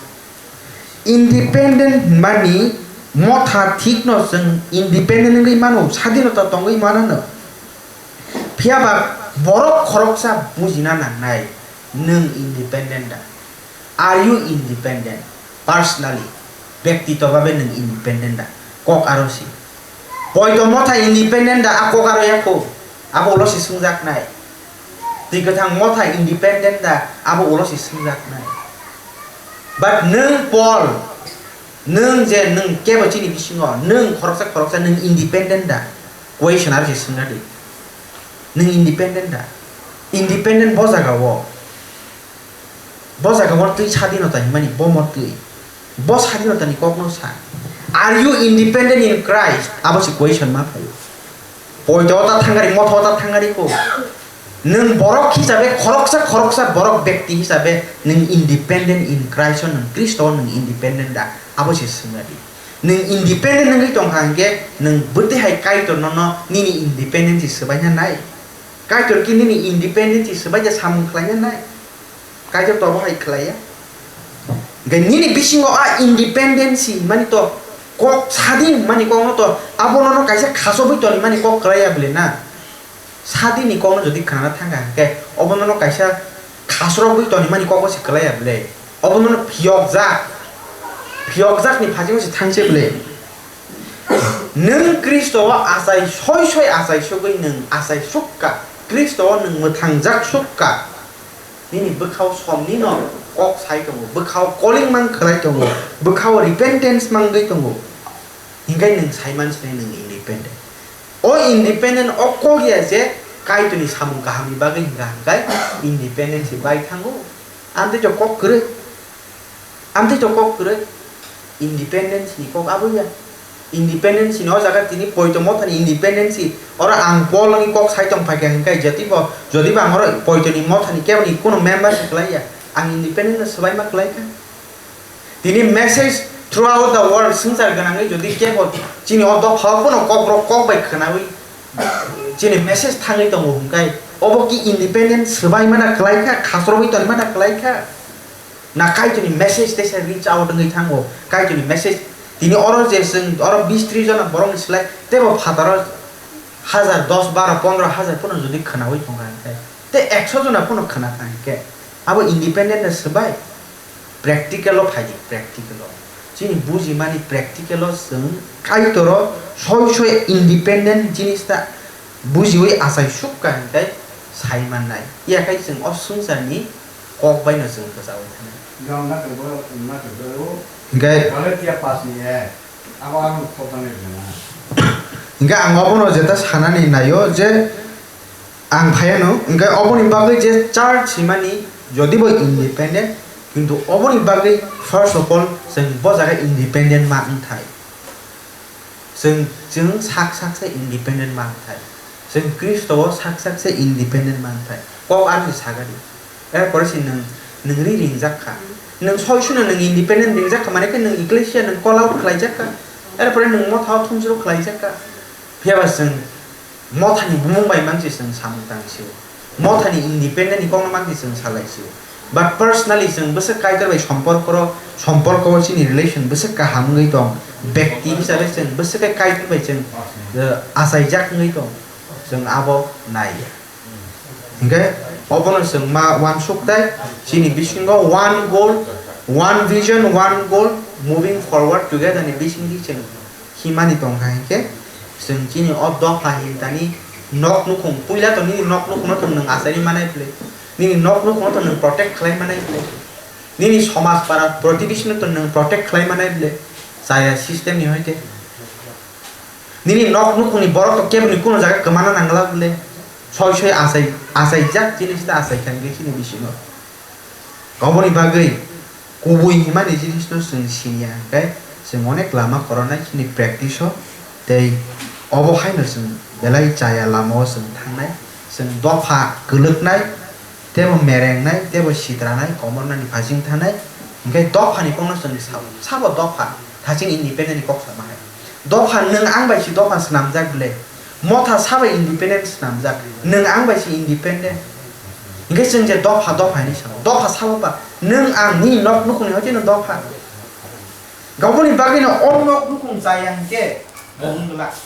Independent hwnmani motha thikno chwng independent wngwi mano, sadinota tongwi manano. Phiya ba borok khoroksa bujina nangnai, nwng independent da? Are you independent? Personally, bektito babe nwng independent da? Kok aro si. Poito motha independent da, a kok aro yakho. Abo ulo si swngjaknai. Twi kwthang motha independent da, abo ulo si swngjaknai. But nwng Paul, nwng je nwng kebo chini bisingo, nwng khoroksa khoroksa nwng independent da? Question aro se swngna di. Nwng independent da? Independent bo jaga o. Bo jaga o twi sadinota himani, bo mo twi. Bo sadinotani kokno sa. Are you independent in Christ? Abo se question ma phaio. Poito ta thangari, motho ta thangari ko. Nwng borok hisabe, khoroksa khoroksa borok bekti hisabe nwng independent in Christ o, nwng Khristo o nwng independent da? Abo se swngna di. Nwng independent wngwi tongkha hinkhe nwng bwtwi hai Kaitor nono nini independence swbaina nai? Kaitor khe nini independence swbaija samung khlaina nai? Kaitor tobo hai khlaiya. Hinkhe nini bisingo a independence himani to kok sading himani kokno to abono no kaisa khasogwi tongmani kok khlaiya bwle na? Sadini kokno jodi khnana thangkha hinkhe obono no kaisa khasrogwi tongmani kokbo se khlaiya bwle. Obono no phiyokjak, phiyokjakni phasingo se thangse bwle. Nwng Khristo o achai soi soi achai sugwi nwng achai sukka, Khristo o nwng mwthangjak sukka. Nini bwkhao somni no kok sai tongo, bwkhao calling mang khlai tongo, bwkhao repentance mangwi tongo. Hinkhe nwng saiman sinai nwng independent. O independent o kok ya je Kaitorni samung kahamni bagwi hinkha hinkhe independent se bai thango. Amtwi to kok kwrwi. Amtwi to kok kwrwi. Independence ni kok abo ya. Independence ni o jaga tini poito mothani independence. Oro ang Paul ni kok sai tong phaikha hinkhe jodi bo, jodi bo ang oro poito ni mothani kebo ni kuno member se kwlai ya. Ang independent no swbai ma kwlai kha. Tini message throughout the world, swngchar gwnangwi jodi kebo chini o dophao phano kokrok kok bai khwnawi chini message thangwi tongo hwnkhe, obo ki independent swbai mana kwlai kha, khasrogwi tongwi mana kwlai kha? Na Kaitorni message teisa reach out wngwi thango, Kaitorni message tini oro je chwng oro bis tris jona borokni slai teibo phataro hajar, dos, baro, pondro hajar phano jodi khwnawi tongkha hwnkhe, tei ekso jona phano khwna kha hwnkhe, abo independent no swbai? Practical o phai di, practical o. Chini bujimani practical o chwng Kaitor o soi soi independent jinis ta bujiwi achai suk kha hwnkhe sai mannai. Phiya khe chwng o swngchar ni kok bai no chwng kwchaui thanai. Gao na kwrwi borok, na kwrwi borok. Hwnkhe Galatia paanch ni ek. Abo ang khoknani rwna. Hwnkhe ang obono jeta sanani naio je ang phaiano, hwnkhe oboni bagwi je church himani jodi bo independent, kintu oboni bagwi first of all chwng bo jaga independent ma wngthai. Chwng, chwng sak sak se independent ma wngthai. Chwng Khristo o sak sak se independent ma wngthai. Kok ani sagadi. Erpore se nwng, nwng ri ringjak kha. Nwng soi sui no nwng independent ringjak kha, mane khe nwng ecclesia nwng call out khlaijak kha. Erpore nwng motha o thumjuro khlaijak kha. Phiya ba chwng mothani bumung bai mansi chwng samung tang sio. Mothani independent ni kokno mansi chwng salai sio. But personally chwng bwswk Kaitor bai somporko ro, somporko o chini relation bwswk kaham wngwi tong. Bekti hisabe chwng bwswk khe Kaitor bai chwng, eh, achaijak wngwi tong. Chwng abo nai ya. Hingke obono chwng ma uansuk tai, chini bisingo one goal, one vision, one goal, moving forward together ni bisingdi chwng himani tongkha hingke chwng chini o dopha hintani nok nukhung, puila to nini nok nukhungno to nwng achaini manai bwle, nini nok nukhungno to nwng protect khlai manai bwle, nini somaj para protibishino to nwng protect khlai manai bwle. Chaya system ni hoite. Nini nok nukhungni borok to keboni kuno jaga kwmana nangla bole. Soi soi achai, achaijak jinis ta achai kha hwnkhe chini bisingo. Oboni bagwi kubui himani jinisno chwng siniya hwnkhe chwng onek lama koronai chini practice-o tei obo haino chwng belai chaya lamao chwng thangnai, chwng dopha kwlwknai, teibo merengnai, teibo sitranai, komornani phasing thanai, hwnkhe dophani kokno chwng sa-, sabo dopha thaching independent ni kok sama hai. Dopha nwng ang bai si dopha swnamjak le. Motha sabai independent swnamjak. Nwng ang bai si independent. Hingke chwng je dopha dopha hinwi sao. Dopha sabo ba nwng ang nini nok nukhungni hoite no dopha. Gaboni bagwi no o nok nukhung chaya hingke bo wng glak.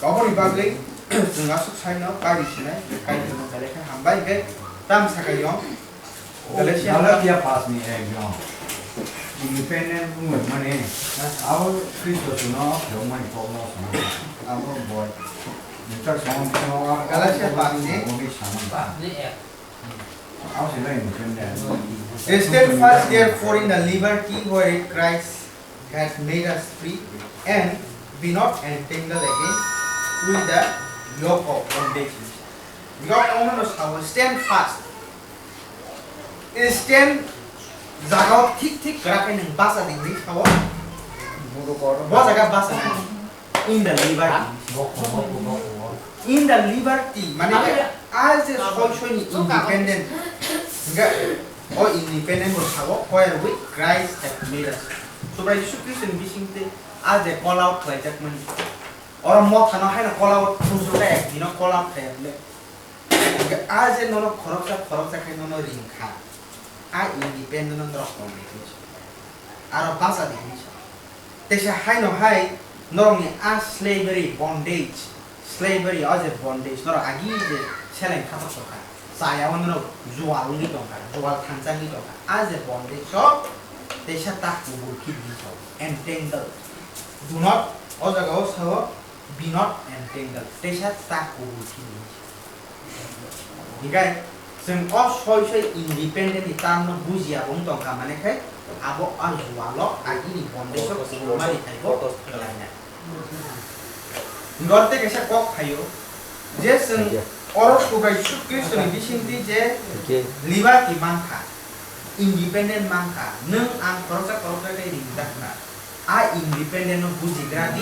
Gaboni bagwi chwng aswk sai no kari sinai, kari no belai khe hambai hingke tam sakai yong. Galatia Galatia pass ni ek jong. Independent wngwi mani abo Kristo chwngno phiyokmani kokno swnam. Abo bo noksa song song Galatia pass ni. Bo ni samung ba. Abo se independent. Stand fast therefore in the liberty wherewith Christ has made us free, and be not entangled again with the yoke of bondage. Yoke ono no sao stand fast. Stand jagao thik thik kwrak khe nwng basa di hinwi sao. Bo jaga basa nai. In the liberty. In the liberty, mane khe a je soi soi ni independent. Hingke o independent bo sao, wherewith Christ hath made us. Subrai Jisu Khristo ni bising twi a je call out khlai jak mani. Oro motha no haino call out, khunju ka ek dino call out khlai ya bole. Hingke a je nono khoroksa khoroksa khe nono ring kha, a independent no norok tong di hinwi sa. Aro basa di hinwi sa. Teisa haino hai norokni a slavery, bondage, slavery o je bondage norok agi je seleng khatok tongkha, chaya o norok jual wngwi tongkha, jual thansa wngwi tongkha, a je bondage o teisa ta kubur khe di hinwi sa, entangle. Do not, o jaga o sao, be not entangled, teisa ta kubul sini. Hinkhe chwng o soi soi independent ni term no bujiya bo wng tongkha, mane khai abo a jualo agini bondage o kwbangma rithai bo khlainai. Hinkhe oro tei kaisa kok phaio je chwng oro Subrai Jisu Khristo ni bising twi je liberty mankha, independent mankha, nwng ang khoroksa khoroksa khe ringjak kha. A independent no bujigra di.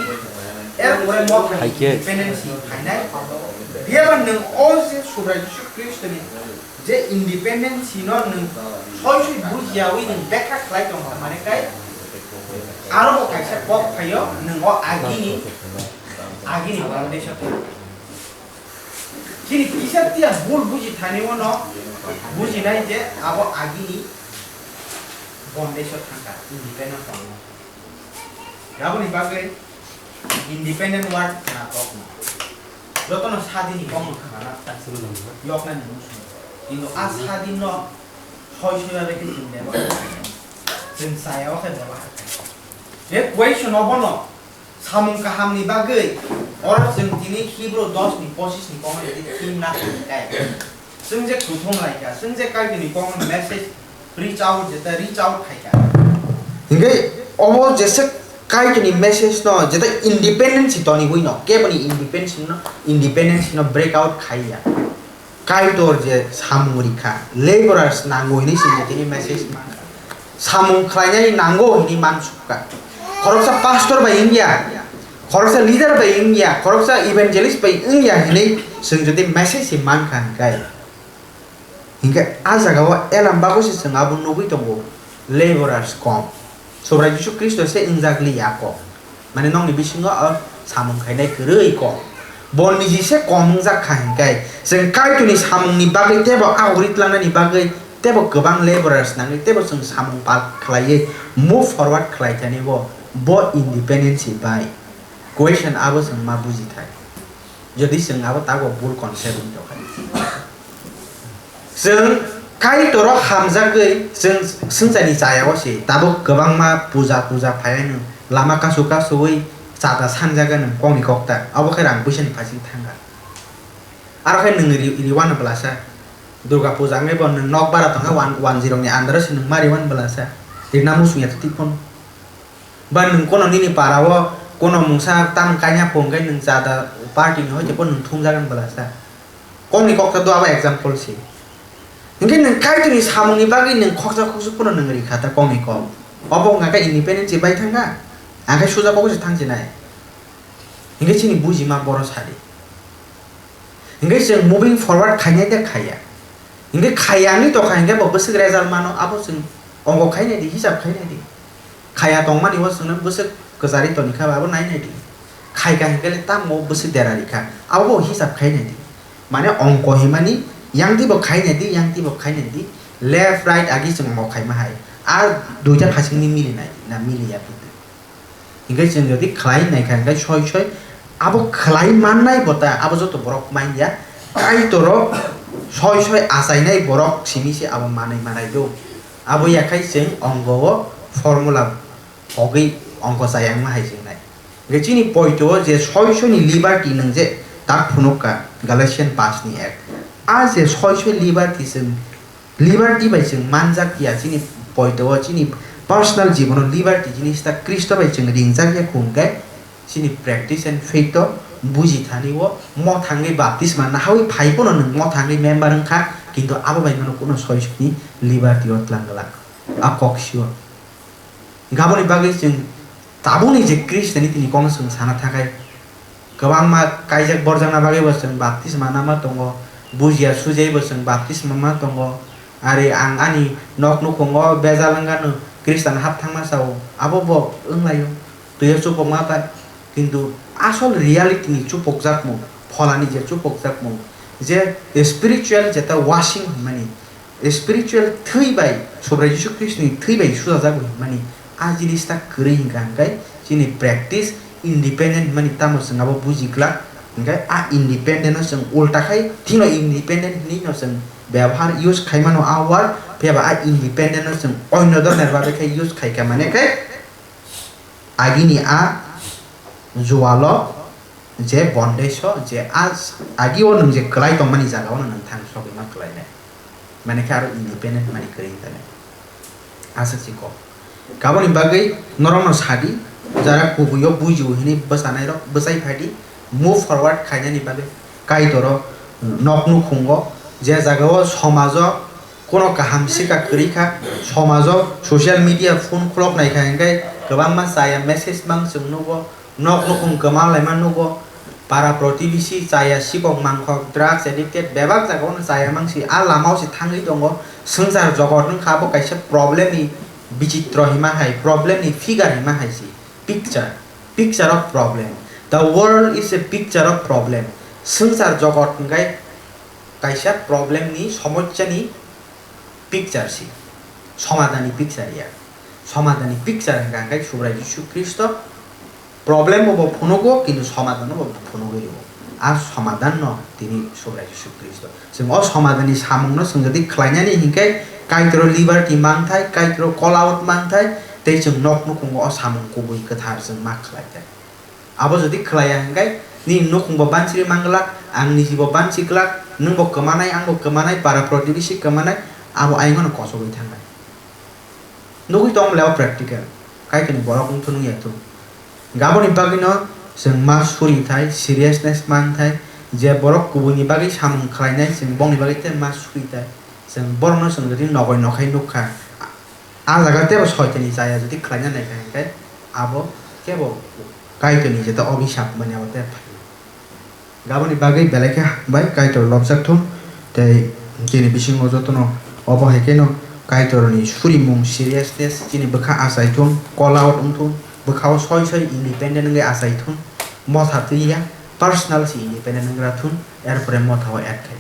Er pore mo hai khe independence phainai. Phiya ba nwng o je Subrai Jisu Khristo ni je independence no nwng soi soi bujiyawi nwng bekha khlai tong kha mane kai. Aro bo kaisa kok phaio nwng o agini, agini foundation. Chini kisa tiya bul buji thani uano bujinai je abo agini bondage o thangkha, independent tongo. Aboni bagwi independent word khna kok no. Jotono sadini kokno khna yoknani muchungo. Kintu a sadin no soi soi bai khe chwng bebak khlai. Chwng chaya o khe bebak khlai. Je question obono Samung kahamni bagwi oro chwng tini Hibru dos ni pochis ni kokno tini thim na thangkhe. Chwng je kuthum lai kha, chwng je Kaitorni kokno message reach out, jeta reach out khai kha. Hinkhe obo jesa Kaitorni message no jeta independence toniwi no, keboni independence no, independence no break out khai ya. Kaitor je samung rikha, laborers nango hinwi se je tini message mankha. Samung khlainai nango hinwi mansukha. Khoroksa pastor bai wngya, khoroksa leader bai wngya, khoroksa evangelist bai wngya hinwi chwng jodi message se mankha hinkhe. Hinkhe a jagao elam bagwi se chwng abo nugwi tongo, laborers kom. Subrai Jisu Khristo se wngjak li ya kok. Mane nokni bisingo o samung khainai kwrwi kok. Bo niji se kom wngjak kha hinkhe, chwng Kaitorni samungni bagwi teibo aguri tlangnani bagwi teibo kwbang laborers nangwi teibo chwng samung pal khlaiwi move forward khlai thani bo, bo independence bai. Question abo chwng ma buji thai. Jodi chwng abo tago bul concept wngwi tongkha. Chwng Kaitoro hamjagwi chwng swngcharni chayao se tabuk kwbangma puja puja phaiwi nwng lama kasu kasuwi chata sanjagwi nwng kokni kokta abo khe rang puisani phasing thangkha. Aro khe nwng ri-, riwano bwlasa Durga puja wngwi bo nwng nok bara tongkha wan-, wanjirokni andaro se nwng ma riwano bwlasa rina muchung ya twi phano. Ba nwng kono nini para o kono mungsa tam kanya phung khe nwng chada party ni hoite bo nwng thumjagan bwlasa. Kokni kok ta do abo example se. Hinkhe nwng Kaitorni samungni bagwi nwng khoksa khoksa phano nwng rikha ta kokni kok. Obo wngkha khe independent se bai thangkha. Ang khe suja kok se thang se nai. Hinkhe chini bujima boro sadi. Hinkhe chwng moving forward khainai de khaiya. Hinkhe khaiya wngwi tongkha hinkhe bo bwswk result mano abo chwng ongko khainai di, hisab khainai di. Khaiya tongmani o chwngno bwswk kwchari tongkha abo nainai di. Khaika hinkhe le tamo bwswk dera rikha abo bo hisab khainai di. Mane ongko himani yang twibo khainai di, yang twibo khainai di. Left right agi chwng ongko khaima hai. A duita phasingni milinai na miliya. Hinkhe chwng jodi khlai naikha hinkhe soi soi abo khlai mannai bo ta abo joto borok manya. Kaitor o soi soi achainai borok simi se abo manwi manai do. Abo yakhai chwng ongko o formula hogwi ongko chayangma hai chwngnai. Hinkhe chini poito o je soi soi ni liberty nwng je tak phunukha Galatian pash ni ek. A je soi soi liberty chwng Liberty bai chwng manjak ya chini poito o chini personal jibono liberty jinis ta Khristo bai chwng ringjak ya khung khe chini practice and faith o buji thani o mothangwi baptisma nahawi phai phano nwng mothangwi member wngkha kintu abo bai mano kuno soi soi ni liberty o tlang glak a kok sio. Hinkhe aboni bagwi chwng tabukni je Christian ni tini kokno chwng sana thakai, kwbangma kaijak borjakna bagwi bo chwng baptisma nama tongo, bujiya sujai bo chwng baptisma ma tongo, ari ang ani nok nukhungo bejal wngkha no Christian hap thangma sao, abo bo wnglaio, twio chupokma bai, kintu asol reality ni chupokjakmung, pholani je chupokjakmung, je spiritual jeta washing hwnmani, Spiritual thwi bai Subrai Jisu Khristoni thwi bai sujajak bo hinmani a jinis ta kwrwi hinkha hinkhe chini practice independent hinmani tamo chwng abo buji glak hinkhe a independent no chwng ulta khai thino independent hinwi no chwng byabohar use khai mano a word phiya ba a independent no chwng onyo dhorner bagwi khe use khai kha mane khe agini a jualo je bondage o je a agi o nwng je kwlai tongmani jaga o nwng thang sogwi ma kwlainai. Mane khe aro independent mani kwrwi hintanai. Asa chiko. Kaboni bagwi norokno sadi, jara kubui o bujiu hinwi bwchanai rok bwchai phadi, move forward khainani bagwi Kaitor o nok nukhungo je jaga o somajo kono kaham sika kwrwi kha, somajo social media phone khulok nai kha hinkhe kwbangma chaya message mang chwng nugo, nok nukhung kwma laima nugo, para protibisi chaya sikok mangkhok drugs addicted bebak jaga o chaya mangsi a lama o se thangwi tongo. Swngchar jogot wngkha abo kaisa problem ni bichitro hima hai, problem ni figure hima hai se, picture, picture of problem. The world is a picture of problem. Swngchar jogot hwnkhe kaisa problem ni, somosya ni picture si, somadhan ni picture ya. Somadhan ni picture hwnkha hwnkhe Subrai Jisu Khristo problem bo bo phunugo, kintu somadhan bo bo phunugwi rwo. A somadhan no tini Subrai Jisu Khristo. Chwng o somadhan ni samung no chwng jodi khlainani hinkhe Kaitor o liberty mangthai, Kaitor o call out mangthai, tei chwng nok nukhungo o samung kubui kwthar chwng ma khlai thai. Abo jodi khlaiya hinkhe nini nukhung bo bansiri manglak, ang niji bo bansi glak, nwng bo kwmanai, ang bo kwmanai, para protibisi kwmanai, abo ayang no kosogwi thangnai. Nugwi tong le o practical, Kaitorni borok wngthu nung ya thung. Gaboni bagwino chwng ma suri thai, seriousness man thai, je borok kubuini bagwi samung khlainai chwng bongni bagwi tei ma suri thai, chwng borokno chwng jodi nogoi nokhai nukha. A jaga tebo soitani chaya jodi khlaina naikha hinkhe abo kebo Kaitorni jeta obisap mani abo tei phaio. Gaboni bagwi belai khe hambai Kaitor lobjak thung tei chini bisingo jotono obo hai kheno Kaitorni surimung seriousness chini bwkha achai thung, call out wng thung, bwkhao soi soi independent wngwi achai thung, motha twi ya, personal se independent wngwi ra thung, erpore mothao add khai.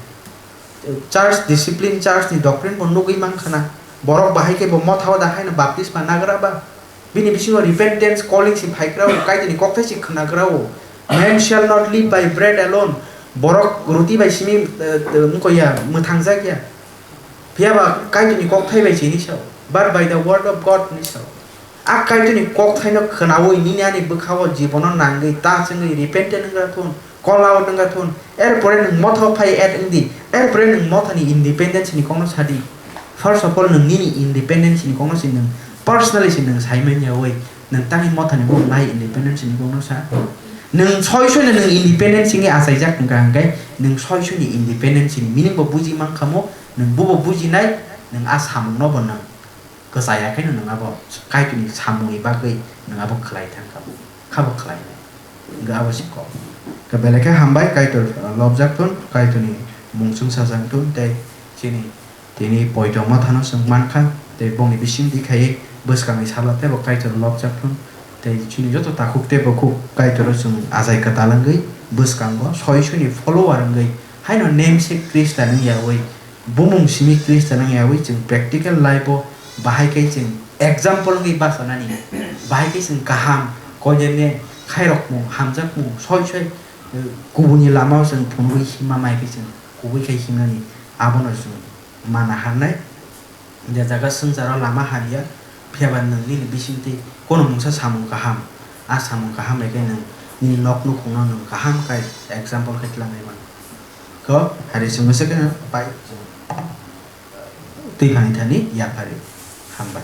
Church discipline, church ni doctrine bo nugwi mankha na. Borok bahai khe bo mothao da haino baptisma nagra ba. Bini bisingo repentance, calling si phaigra o, Kaitorni kokthai si khnagra o. "Man shall not live by bread alone." Borok roti bai simi, eh, eh, wngkha ya, mwthang jak ya. Phiya ba Kaitorni kokthai bai chini sao. "But by the word of God" ni sao. A Kaitorni kokthaino khwnaui nini ani bwkhao jibono nangwi ta chwngwi repentant wngkha thun, call out wngkha thun, erpore nwng mothao phai add wngdi, erpore nwng mothani independence ni kokno sadi. First of all, nwng nini independence ni kokno se nwng personally se nwng sai manya oi, Nwng tangwi mothani bumung nai independence ni bumung sa. Nwng soi soi no nwng independence ni achaijak wngkha hwnkhe nwng soi soi ni independence ni meaning bo buji mankha mo, nwng bubo bujinai, nwng a samung no bo nwng kwchaya khe nwng abo Kaitor ni samung ni bagwi nwng abo khlai thangkha, khabo khlai nai. Hwnkhe abo se kok. Khe belai khe hambai, Kaitor lobjak thun, Kaitor ni mung chwng sajak thun tei chini Tini poito mathano chwng mankha, tei bongni bisingtwi khaiwi bwskangni salo teibo Kaitor lobjak thun, tei chini joto takhuk tei bukhuk Kaitoro chwng achai kwtal wngwi bwskango soi soini follower wngwi haino namesake Khristian wngyawi bumung simi Khristian wngyawi chwng practical life-o bahai khe chwng example wngwi bachanani, bahai khe chwng kaham koinene khairokmung, hamjakmung soi soi, eh, kubuni lamao chwng phunugwi himma mai khe chwng kubui khe himnani abono chwng mana hannai. Je jaga swngcharo lama hamya, phiyaba nwng nini bisingtwi kono mungsa samung kaham, a samung kaham bai khe nwng nini nok nukhungno nwng kaham khe example khe tlangnai mano. Khe hari chwngno se khe pai chwng twi phani thani yapharwi. Hambai.